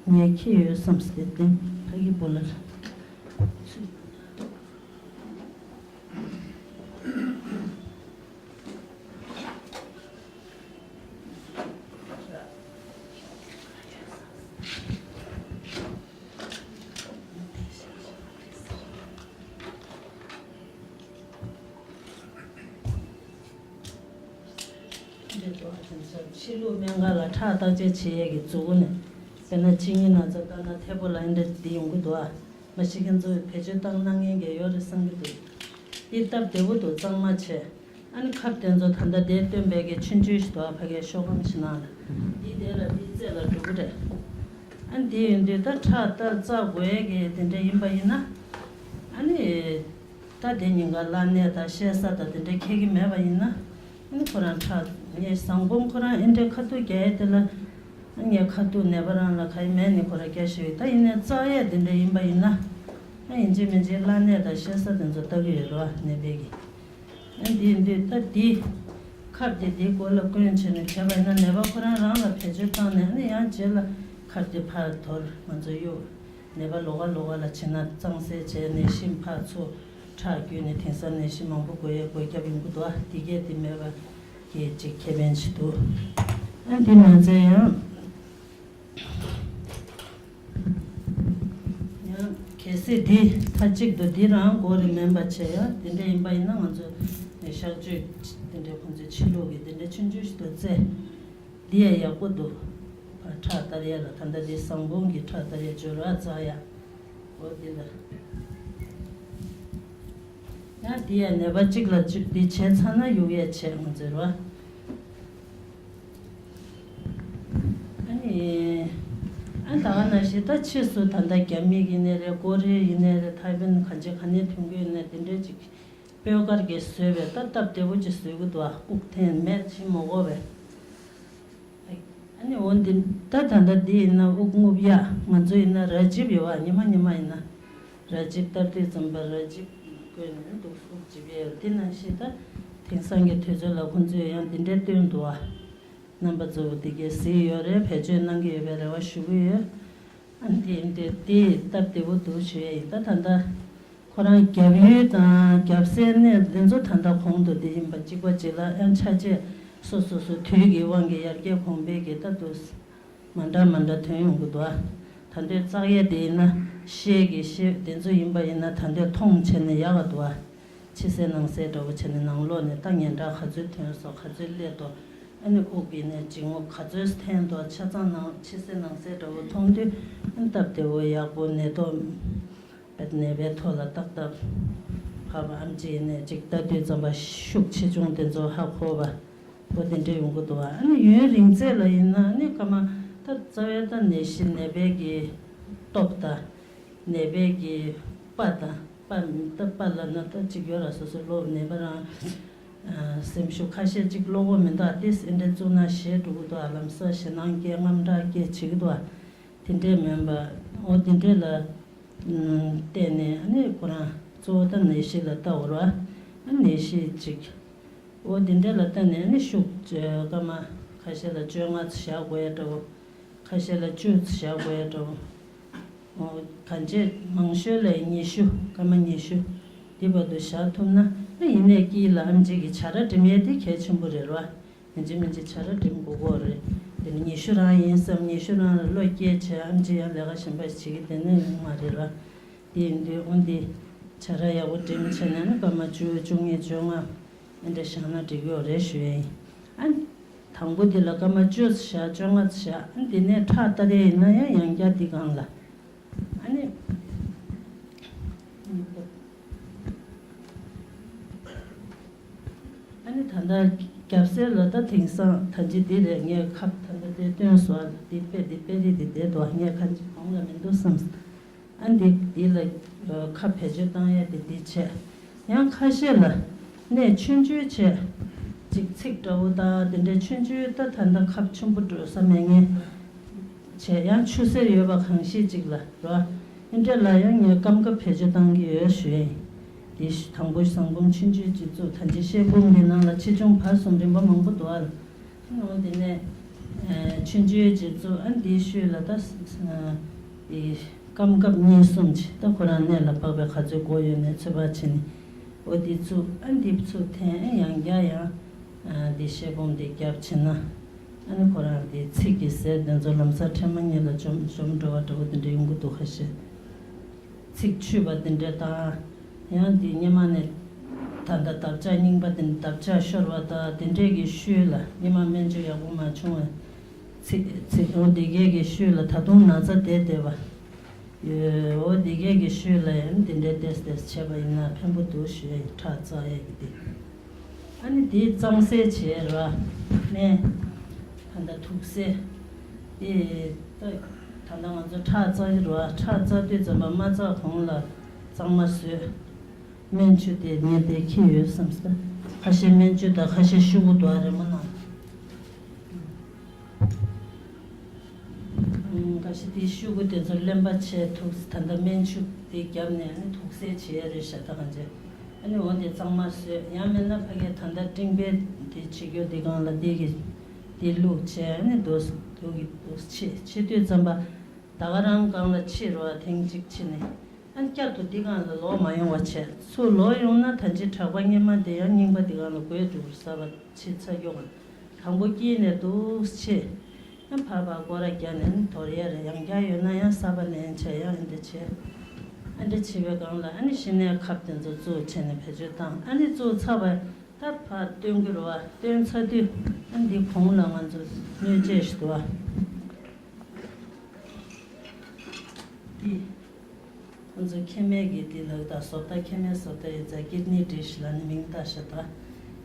ངས་ཁྱེད་ཡོད་བསམ་སྟེ་འདི་ཕ་གི་བུ་ལ། འདི་ཚོ་ཨ་ཅང་ཚ་ཕྱི་ལུགས་སྨན་ཁང་ལ་ཁྲག་བརྟག་དཔྱད་བྱེད་ཡས་ཀྱི་མཛུ་གུ་ནས་དཔེར་ན་ཕྱི་ཉིན་ན་ཚ་ལྟ་ན་ཐེ་པོ་ལ་འདི་འདི་ཡོང་གི་འདུག་ཨ། མ་གཞི་ཁྱེད་ཚོས་བེད་སྤྱོད་བཏང་གནང་མཁན་གྱི་ཡོད་རེད་བསམ་གྱི་འདུག་འདི་སྟབས་བདེ་པོ་འདུག་གཙང་མ་བྱས། ཨ་ནི་ཁབ་དེ་ཚོ་ད་ལྟ་དེ་སྟོན་པའི་གི་ཆུང་ཆུང་ཞིག་འདུག་ཨ་ཕ་གའི་ཤོག་སྒམ་ཞིག་ནང་ལ། འདི་དེ་ལ་འདི་རྩེ་ལ་འགྲོ་གི་རེད། ཨ་ནི་དེ་ཡིན་དུས་ད་ཁྲག་ལྟ་བཙག་དགོས་ཡས་གི་དེ་འདྲ་ཡིན་པ་ཡིན་ན། ཨ་ནི། ད་དེ་ཉིན་ཀ་བླ་གནས་དང་བཤད་ས་དང་དེ་འདྲ་ཁེལ་གི་མེད་པ་ཡིན་ན། ཨ་ནི་ཁོ་རང་ཁྲག་ངས་བཟང་སྒོམ་ཁོ་རང་ཨེ་འདྲའི་ཁ་ཐུག་རྒྱག་ཡས་དེ་ལ། ཨ་ངས་ཁ་ཐུག་ནད་པ་རང་ལ་ག་ཡི་མེད་ནི་ཁོ་རང་སྐྱ་ཤོད་ཡོད་ད་ཡིན་ནའི་བཙག་ཡས་དེ་འདྲ་ཡིན་པ་ཡིན་ན། ཨ་ཡིན་གཅིག་མིན་གཅིག་བླ་གནས་དང་བཤད་ས་དེ་ཚོ་ལྟ་གི་ཡོད་རོ་ནད་པའི་གི། ཨ་འདི་འདི་ད་འདི། ཁབ་དེ་འདིའི་མགོ་ལ་བསྐོན་བྱས་ནས་བྱས་པ་ཡིན་ན་ནད་པ་ཁོ་རང་རང་ལ་བེད་སྤྱོད་བཏང་ནས་ཨ་ནི་ཡང་རྗེས་ལ་ཁབ་དེ་ཕར་དོར་ང་ཚོ་གཡུག་ནད་པ་ལོགས་ཀ་ལོགས་ཀ་ལ་བྱིན་ན་གཙང་སེལ་བྱས་ནད་གཞི་ཕར་ཚུར་ཁྲག་བརྒྱུད་ནས་དེང་སང་ནད་གཞི་མང་པོ་འགོས་ཡས་འགོས་རྒྱབ་ཡོང་གི་འདུག་ཨ། འདི་གས་འདི་མེད་པ་གི་ཅིག་ཁེ་ཕན་ཞིག་འདུག་ཨ་འདི་མ་ཚད་ཡང་། ཡང་གལ་སྲིད་འདི་མཐའ་གཅིག་ཏུ་འདི་རང་མགོ་རེ་མིན་པ་བྱས་ཡང་འདི་འདྲ་ཡིན་པ་ཡིན་ན་ང་ཚོ་ནས་གཤག་བཅོས་འདི་འདྲ་ཁོང་ཚོའི་ཕྱི་ལོགས་ཀྱི་འདི་འདྲ་ཆུང་ཆུང་ཞིག་ཏུ་བཙལ། འདི་ཡང་ཡག་པོ་འདུག་ཁྲག་བསྟར་ཡ་ལ་ད་ལྟ་འདི་བཟང་པོ་གི་ཁྲག་བསྟར་ཡ་སྦྱོར་བ་རྩ་ཡ། འོ་འདི་ལ། ཡང་འདི་ཡང་ནད་པ་གཅིག་ལ་བཅུ་འདི་བྱས་ཚར་ན་གཡུག་ཡས་བྱས་ང་ཚོའི་རོ། ཨ་ནི། ཨ་ད་ག་ནང་བཞིན་ད་ཕྱིས་སུ་ད་ལྟ་རྒྱ་མི་ཡིན་ནའི་རེད། ཀོ་རི་ཡིན་ནའི་རེད། ཐའེ་ཝན་གང་ཅི་ག་ནས་ཐོན་གི་ཡོད་ནའི་འདི་འདྲའི་ཅིག་སྤོས་དཀར་གྱིས་བཟོས་པའི་ད་སྟབས་བདེ་པོ་ཅིག་བཟོས་གི་འདུག་ཨ་དབུགས་འཐེན་མེད་ཅིག་མ་དགོས་པས། ཨ་ནི་འོ་འདི་ད་ད་ལྟ་འདི་ཡིན་ན་དབུགས་རྔུབ་ཡ། ང་ཚོ་ཡིན་ན་ར་ཇིབ་ཡོད་བ། ཉི་མ་ཉི་མ་ཡིན་ན་ར་ཇིབ་བསྟར་དུས་ཙམ་པ་ར་ཇིབ་བཀོལ་ནས་འདུག་དབུགས་འཇིབ་ཡས་ཡོད། འདི་ནང་བཞིན་ད་དེང་སང་གི་དུས་ཚོད་ལ་ཁོང་ཚོས་ཡང་འདི་འདྲའི་སྟོན་འདུག་བ། རྣམ་པ་ཚོ་འདི་གའི་གཟིགས་ཡོད་རེད། བེད་སྤྱོད་གནང་གི་ཡོད་པའི་རེ་བ་ཞུ་གི་ཡོད། ཨ་འདི་འདི་འདི་སྟབས་བདེ་པོ་འདུག་ཞུ་ཡས་ཡིན། ད་ད་ལྟ་ཁོ་རང་རྒྱབ་ཡུལ་དང་རྒྱབ་སའི་གནས་འདི་ཚོ་ད་ལྟ་གོང་དུ་འདི་ཡིན་པ་གཅིག་པ་གཅིག་ལ་ཡང་ཆ་ཆེ་སོ་སོ་སོ་དུས་ཀྱི་དབང་གིས་ཡར་རྒྱས་གོང་འཕེལ་གྱི་ད་དུ་མ་འདྲ་མ་འདྲ་ཐོན་ཡོང་གི་འདུག་ཨ། ད་འདོད་བཙག་ཡས་དེ་ཡིན་ན་ཤེལ་གྱི་ཤེལ་འདི་ཚོ་ཡིན་པ་ཡིན་ན་ད་འདོད་མཐོང་བྱས་ནས་ཡག་ག་འདུག་ཨ། ཕྱི་གསལ་ནང་གསལ་འདྲ་བོ་བྱས་ནས་ནང་ལོགས་ནས་ད་ངན་འདྲ་ག་ཚོད་ཐོན་སོང་། ག་ཚོད་སླེབས་འདུག་ཨ་ནི་དབུགས་ཡིན་ནས་འབྱིན་རྔུབ་ག་ཚོད་འཐེན་འདུག་ཆ་ཚང་ནང་ཕྱི་གསལ་ནང་གསལ་འདྲ་བོ་མཐོང་དུས་ཨ་ནི་སྟབས་བདེ་བོ་ཡག་པོ་ནད་ཐོག་ནད་པའི་ཐོག་ལ་ཏག་ཏག་ཕབ་པ་ཨམ་ཆི་ཡིན་ནས་ཅིག་ལྟ་དུས་ཙམ་པ་ཤུགས་ཆེ་ཆུང་དེ་ཚོ་ཧ་གོ་བ། འོ་དེ་འདྲ་ཡོང་གི་འདུག་བ། ཨ་ནི་ཡུན་རིང་ཚད་ལ་ཡིན་ན་ཨ་ནི་སྐར་མ་ད་རྩ་བའི་ད་ནད་གཞི་ནད་པའི་གི་སྟོབས་དང་ནད་པའི་གི་དཔའ་དང་དཔའ་ད་དཔའ་ལབ་ན་ད་གཅིག་ཡོད་ར། སོ་སོ་ལོ་ནད་པ་རང་སེམས་ཤུགས་ཁ་ཤས་གཅིག་བློ་ཁོག་མི་འདུག་ཨ་ཏིས་ཨེ་འདྲ་བཙུགས་ན་ཞེད་འགྲོ་གི་འདུག་ཨ་ལམ་སང་ཞེད་སྣང་སྐྱེ་དངངས་སྐྲག་སྐྱེ་བྱེད་ཀྱི་འདུག་ཨ། དེ་འདྲས་མིན་པ། འོ་དེ་འདྲས་ལ་བརྟེན་ནས་ཨ་ནི་ཁོ་རང་གཙོ་བོ་ད་ནད་གཞི་ལ་ལྟ་བར་བ། ཨ་ནད་གཞི་གཅིག་འོ་དེ་འདྲས་ལ་ལྟ་ནས་ཨ་ནི་ཤུགས་སྐར་མ་ཁ་ཤས་ལ་བཅོ་ལྔ་ཙམ་བཞག་དགོས་ཡ་འདྲ་བོ། ཁ་ཤས་ལ་བཅུ་ཙམ་བཞག་དགོས་ཡ་འདྲ་བོ། འོ་གང་ཅི་མང་ཤོས་ལ་ཉི་ཤུ། སྐར་མ་ཉི་ཤུ་འདི་བར་དུ་བཞག་ཐུབ་ན་ཨ་ཡིན་ནའི་དཀྱིལ་ལ་ཨམ་ཆི་གི་བྱ་ར་འགྲིམ་ཡས་དེ་གལ་ཆེན་པོ་རེད་ར། ཡིན་གཅིག་མིན་གཅིག་བྱ་ར་འགྲིམ་དགོས་ཀྱི་ཡོད་རེད། དེ་ནི་ཉི་ཤུ་རང་ཡིན་བསམ། ཉི་ཤུ་རང་ལ་བློ་སྐྱེད་བྱས་ཨམ་ཆི་ཡང་ལས་ཀ་གཞན་པ་ཞིག་བྱེད་ཀྱི་དེ་ནས་ཡོང་མ་རེད་ར། དེ་ཡིན་དུས་འོན་ཏེ་བྱ་ར་ཡག་པོ་འགྲིམ་བྱས་ནས་ནི་སྐར་མ་བཅུ་བཅུ་གཉིས་བཅོ་ལྔ་འདི་འདྲ་བཞག་ན་འགྲིག་གི་ཡོད་རེད་ཞུ་ཡས་ཡིན། ཨ་དང་པོ་འདི་ལ་སྐར་མ་བཅུ་བཞག་བཅོ་ལྔ་བཞག་ཨ་འདི་ནས་ཁྲག་བསྟར་ཡས་ཡིན་ན་ཡང་ཡང་བསྐྱར་འདི་སྒང་ལ། ཨ་ནི། ཨ་ནི་ད་ལྟ་རྒྱབ་སེལ་ལ་ད་དེང་སང་ད་ཅི་འདི་རེད། ངས་ཁབ་ད་ལྟ་དེ་སྟོན་སོང་། འདི་དཔེ་འདི་དཔེ་རིས་འདི་བསྡད་འདུག་ངས་ཁ་ཅིག་གོང་ལ་མི་འདུག་བསམ། ཨ་འདི་འདི་ལ་ཁབ་བེད་སྤྱོད་བཏང་ཡས་དེ་འདི་བྱས། ཡང་ཁ་ཤས་ལ་གནས་ཆུང་ཆུང་བྱས། ཅིག་ཚིགས་འདྲ་བོ་དང་དེ་འདྲའི་ཆུང་ཆུང་ད་ད་ལྟ་ཁབ་ཆེན་པོ་འགྲོ་ས་མེད་ངེས། བྱས་ཡང་ཆུ་སེར་ཡོད་པ་གང་ཤེས་ཅིག་ལ་རོ། ཨིན་འདྲ་ལ་ཡང་ངས་སྐམ་ཁབ་བེད་སྤྱོད་བཏང་གི་ཡོད་ཞུ་ཡས་ཡིན། དེ་དང་པོ་ཟངས་བུམ་ཆུང་ཆུང་ཅིག་བཙུགས། ད་ཅི་ཤེལ་བུམ་འདི་ནང་ལ་ཆེ་ཆུང་བར་གསུམ་རིམ་པ་མང་པོ་འདུག་ཨ། ཨ་ནི་འོ་དེ་ནས་ཆུང་ཆུང་ཅིག་བཙུགས། ཨ་འདིའི་ཤུལ་ལ་ད་དེ་སྐམ་ཁབ་གཉིས་གསུམ་ཅིག་ད་ཁོ་རང་གནས་ལ་དཔག་པའི་ག་ཚོད་དགོས་ཡོད་མེད་ཚོད་དཔག་བྱས་ནས། འོ་དེ་བཙུགས། ཨ་འདི་བཙུགས་ཐེངས་ཡང་བསྐྱར་ཡང་འདི་ཤེལ་བུམ་འདི་བརྒྱབ་བྱས་ན། ཨ་ནི་ཁོ་རང་འདི་ཚིགས་ཀྱི་ཟས་དེ་ཚོ་ལམ་སང་ཕྲེང་བ་གཉིས་ལ་འཇོམས་འཇོམས་འགྲོ་བ་འདྲ་བོ་དེ་འདྲ་ཡོང་གི་འདུག་ཁ་ཤས། ཚིགས་ཆུད་པ་དེ་འདྲ་དང་། ཡང་འདི་སྔོན་མ་ནས་ད་ལྟ་འདབ་ཆགས་རྙིང་པ་དེ་འདབ་ཆགས་ཤོར་བ་དང་དེ་འདྲས་ཀྱི་ཤུལ་ལ་སྔོན་མ་སྨན་བཅོས་ཡག་པོ་མ་བྱུང་བས། ཚིགས་ཚིགས་འོ་འདི་གས་ཀྱི་ཤུལ་ལ་ད་དུང་ན་ཚ་བསྡད་བསྡད་པ། ཡོད། འོ་འདི་གས་ཀྱི་ཤུལ་ལ་ཡང་འདི་འདྲའི་ཏེས་ཏེས་བྱས་པ་ཡིན་ན་ཕན་པོ་འདུག་ཞུ་ཡ་ཡིན། ཁྲག་བཙག་ཡ་གི་དེ། ཨ་ནི་དེ་གཙང་སེལ་བྱས་ར། སྨན། ད་ལྟ་དུག་སེལ། དེ་ད་ད་ལྟ་ང་ཚོ་ཁྲག་བཙག་གི་ར། ཁྲག་བཙག་དུས་ཙམ་པ་མ་བཙག་གོང་ལ་གཙང་མ་བཟོས། སྨན་ཆུ་དེ་ངས་དེ་ཁྱེར་ཡོད་བསམ་སྟེ། ཁ་ཤས་སྨན་ཆུ་དང་ཁ་ཤས་ཤུ་གུ་དུ་ཨ་རེ་མོ་ན། ཁ་ཤས་དེ་ཤུ་གུ་དེ་ཚོ་རློན་པ་བྱས་དུག་ད་ལྟ་སྨན་ཆུ་དེ་བརྒྱབ་ནས་ཨ་ནི་དུག་སེལ་བྱེད་ཡ་རེད་ཤག་ད་གང་བྱས། ཨ་ནི་འོ་དེ་གཙང་མ་བཟོས། ཡང་མིན་ན་ཕ་གིར་ད་ལྟ་སྤྲིན་པའི་དེ་བྱེད་རྒྱུ་དེ་སྒང་ལ་དེ་གི་དེ་བླུགས་བྱས། ཨ་ནི་དུག་དུག་གི་དུག་ཕྱེ་ཕྱེ་དུས་ཙམ་པ་ད་ག་རང་སྒང་ལ་ཕྱེ་རོགས་ཐེངས་གཅིག་ཕྱེ་ནས། ཨ་ནི་བསྐྱར་དུ་འདི་སྒང་ལ་ལོག་མ་ཡོང་བ་བྱས། ཚུར་ལོག་ཡོང་ན་ད་ཅི་དྲེག་པ་སྔོན་མ་དེ་ཡང་རྙིང་པ་འདི་སྒང་ལ་འགོས་འགྲོ་གི་རེད། གསར་པ་ཕྱི་ཚ་རྒྱུ་གང་ དང་པོ་དཀྱིལ་ནས་འདུག་ཕྱེ། ཡང་ཕར་ཕར་སྐོར་ར་བརྒྱབ་ནས་དོར་ཡས་རེད། ཡང་བརྒྱབ་ཡོད་ན་ཡང་གསར་པ་ལེན་བྱས། ཡང་ཨ་འདྲ་བྱས། ཨ་འདྲ་བྱས་པའི་སྒང་ལ་ཨ་ནི་གཞི་ནས་ཁབ་དེ་ཚོ་བཙུགས་བྱས་ནས་བེད་སྤྱོད་བཏང་། ཨ་ནི་བཙུགས་ཚར་བ་ད་ཕར་བཏོན་གྱི་རེད་བ། བཏོན་ཚར་དུས་ཨ་འདི་གོང་ལ་ང་ཚོ་སྣོད་ཆས་ཞིག་འདུག་བ། འདི། ཁོང་ཚོ་མཁལ་མའི་གི་འདི་ལགས། ད་བཟོ་ལྟ། མཁལ་མའི་བཟོ་ལྟ་ཡོད་ཙང་ཀིཌ་ནི་ཌིཤ་ལབ་ནས་མིང་བཏགས་ཤག་ད།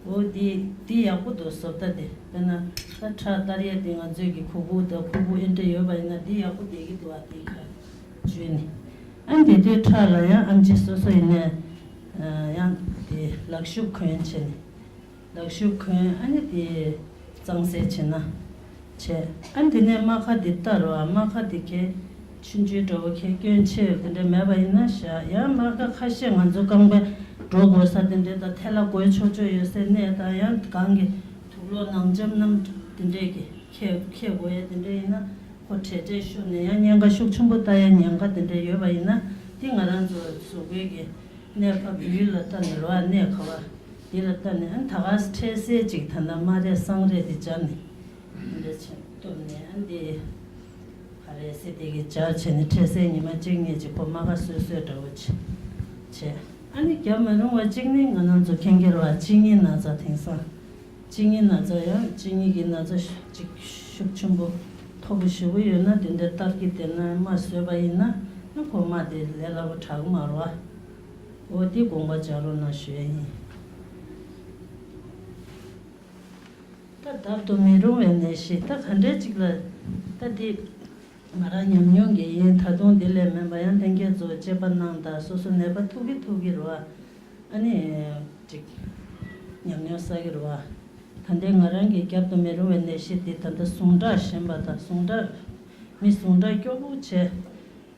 འོ་འདི་འདི་ཡག་པོ་འདུག་བཟོ་ལྟ་འདི། དཔེར་ན་ད་ཁྲག་གཏར་ཡས་འདི་ང་ཚོའི་གི་ཁུག་ཁུག་དང་ཁུག་ཁུག་ཨེ་འདྲ་ཡོད་པ་ཡིན་ན་འདི་ཡག་པོ་བསྡད་ཀྱི་འདུག་བ། འདི་ཁ་བཅུག་ནས། ཨ་འདི་དུས་ཁྲག་ལ་ཡང་ཨེམ་ཆི་སོ་སོ་ཡིན་ནས་ཡང་དེ་ལག་ཤུབས་གོན་བྱས་ནས། ལག་ཤུབས་གོན། ཨ་ནི་དེ་གཙང་སེལ་བྱེད་ན་བྱས། ཨ་ནི་དེ་ནས་རྨ་ཁ་དེ་བཏབ་རོགས། རྨ་ཁ་དེ་གས་ཆུང་ཆུང་འདྲ་བོ་གས་སྐྱོན་ཆེ་དེ་འདྲ་མེད་པ་ཡིན་ན་བཞག། ཡང་རྨ་ཁ་ཁ་ཤས་ང་ཚོ་རྐང་པའི་འགྲོ་དགོས་ས་དེ་འདྲ་དང་ཐལ་ལ་འགོས་ཆོག་ཆོག་ཡོད་སའི་གནས་དང་། ཡང་གང་གི་དུག་ལོག་ནང་འཇམ་རྣམས་དེ་འདྲས་ཀྱི་ཁས་ཁས་དགོས་ཡས་དེ་འདྲ་ཡིན་ན། ཁོ་བྲེལ་བྲེལ་ཤོར་ནས་ཡང་ཉེན་ཁ་ཤུགས་ཆེན་པོ་ལྟ་ཡས་ཉེན་ཁ་དེ་འདྲ་ཡོད་པ་ཡིན་ན། དེ་ང་རང་ཚོ་གཟུགས་པོའི་གི་གནས་ཕབ་ཡུལ་ལ་ལྟ་ནས་རོ། ཨ་གནས་ག་བ་འདི་ལ་ལྟ་ནས། ཨ་ད་ག་འཕྲལ་སེལ་ཅིག་ད་ལྟ་མ་རེད། སང་རེད། དེ་སྦྱར་ནས་འདི་འདྲ་བྱས་གཏུབ་ནས། ཨ་འདི་ག་རེ་ཟེར། དེ་གི་སྦྱར་བྱས་ནས་འཕྲལ་སེལ་ཉི་མ་གཅིག་གཉིས་ཅིག་ཁོ་རྨ་ཁ་གསོས་གསོས་འདྲ་བོ་བྱས་བྱས། ཨ་ནི་རྒྱབ་མ་རུང་བ་གཅིག་ནི་ང་རང་ཚོ་མཁྱེན་གྱི་རེད་བ། གཅིན་སྙི་ན་ཚ། དེང་སང་གཅིན་སྙི་ན་ཚ་ཡང་གཅིན་སྙི་གི་ན་ཚ་ཅིག་ཤུགས་ཆེན་པོ་མཐོ་པོ་ཞེ་པོ་ཡོད་ན་དེ་འདྲ་སྟབས་ཀྱིས་བལྟས་ན་རྨ་བཟོས་པ་ཡིན་ན། ཨ་ཁོ་རྨ་དེ་ལས་སླ་པོ་དྲག་གི་མ་རེད་བ། འོ་དེ་དགོངས་པ་འཇགས་རོགས་གནང་ཞུ་ཡས་ཡིན། ད་བརྡབ་ཏུ་མི་རུང་བའི་ནད་གཞི་ད་ག་འདྲའི་ཅིག་ལ། ད་འདི་ང་རང་ཉམས་མྱོང་གི་ཡིན། ད་དུང་འདི་ལས་མིན་པ་ཡང་ལྷན་རྒྱས་ཚོ་དཔྱད་པ་གནང་དང་། སོ་སོ་ནད་པ་ཐུག་གི་ཐུག་གི་རེད་བ། ཨ་ནི་ཅིག་ཉམས་མྱོང་བསགས་ཀྱི་རེད་བ། ད་ལྟའི་ང་རང་གི་བརྒྱབ་ཏུ་མི་རུང་བའི་ནད་གཞི་འདི་ད་ལྟ་ཟུངས་ཁྲག་ཞན་པ་དང་། ཟུངས་ཁྲག་མི་ཟུངས་ཁྲག་སྐྱོ་པོ་བྱས།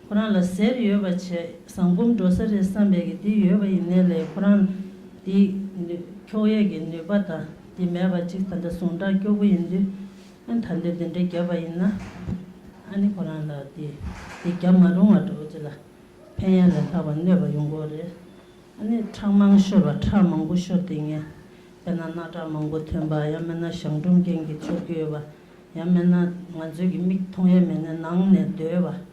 ཁོ་རང་ལ་གཟེར་ཡོད་པ་བྱས། ཟངས་སྐོམ་འགྲོ་ས་རེད་བསམ་པའི་གི་འདི་ཡོད་པ་ཡིན་ནའི་ལས་ཁོ་རང་འདི་ནུ་འཁྱོག་ཡས་ཀྱི་ནུས་པ་དང་འདི་མེད་པ་ཅིག་ད་ལྟ་ཟུངས་ཁྲག་སྐྱོ་པོ་ཡིན་དུས། ཨ་ད་འདི་འདི་འདྲ་བརྒྱབ་པ་ཡིན་ན། ཨ་ནི་ཁོ་རང་ལ་འདི་འདི་བརྒྱབ་མ་རུང་བ་འགྲོ་ཅི་ལ། ཕན་ཡས་ལས་ལྷག་པ་གནོད་པ་ཡོང་གི་རེད། ཨ་ནི་ཁྲག་མང་ཤོར་བ། ཁྲག་མང་པོ་ཤོར་དེ་ངས་དཔེར་ན་སྣ་ཁྲག་མང་པོ་ཐོན་པ། ཡང་མིན་ན་གཞང་འབྲུམ་རྐྱེན་གྱིས་ཆོག་གི་ཡོད་པ། ཡང་མིན་ན་ང་ཚོའི་གི་མིག་མཐོང་ཡས་མེད་ནས་ནང་ནས་རྡོལ་བ།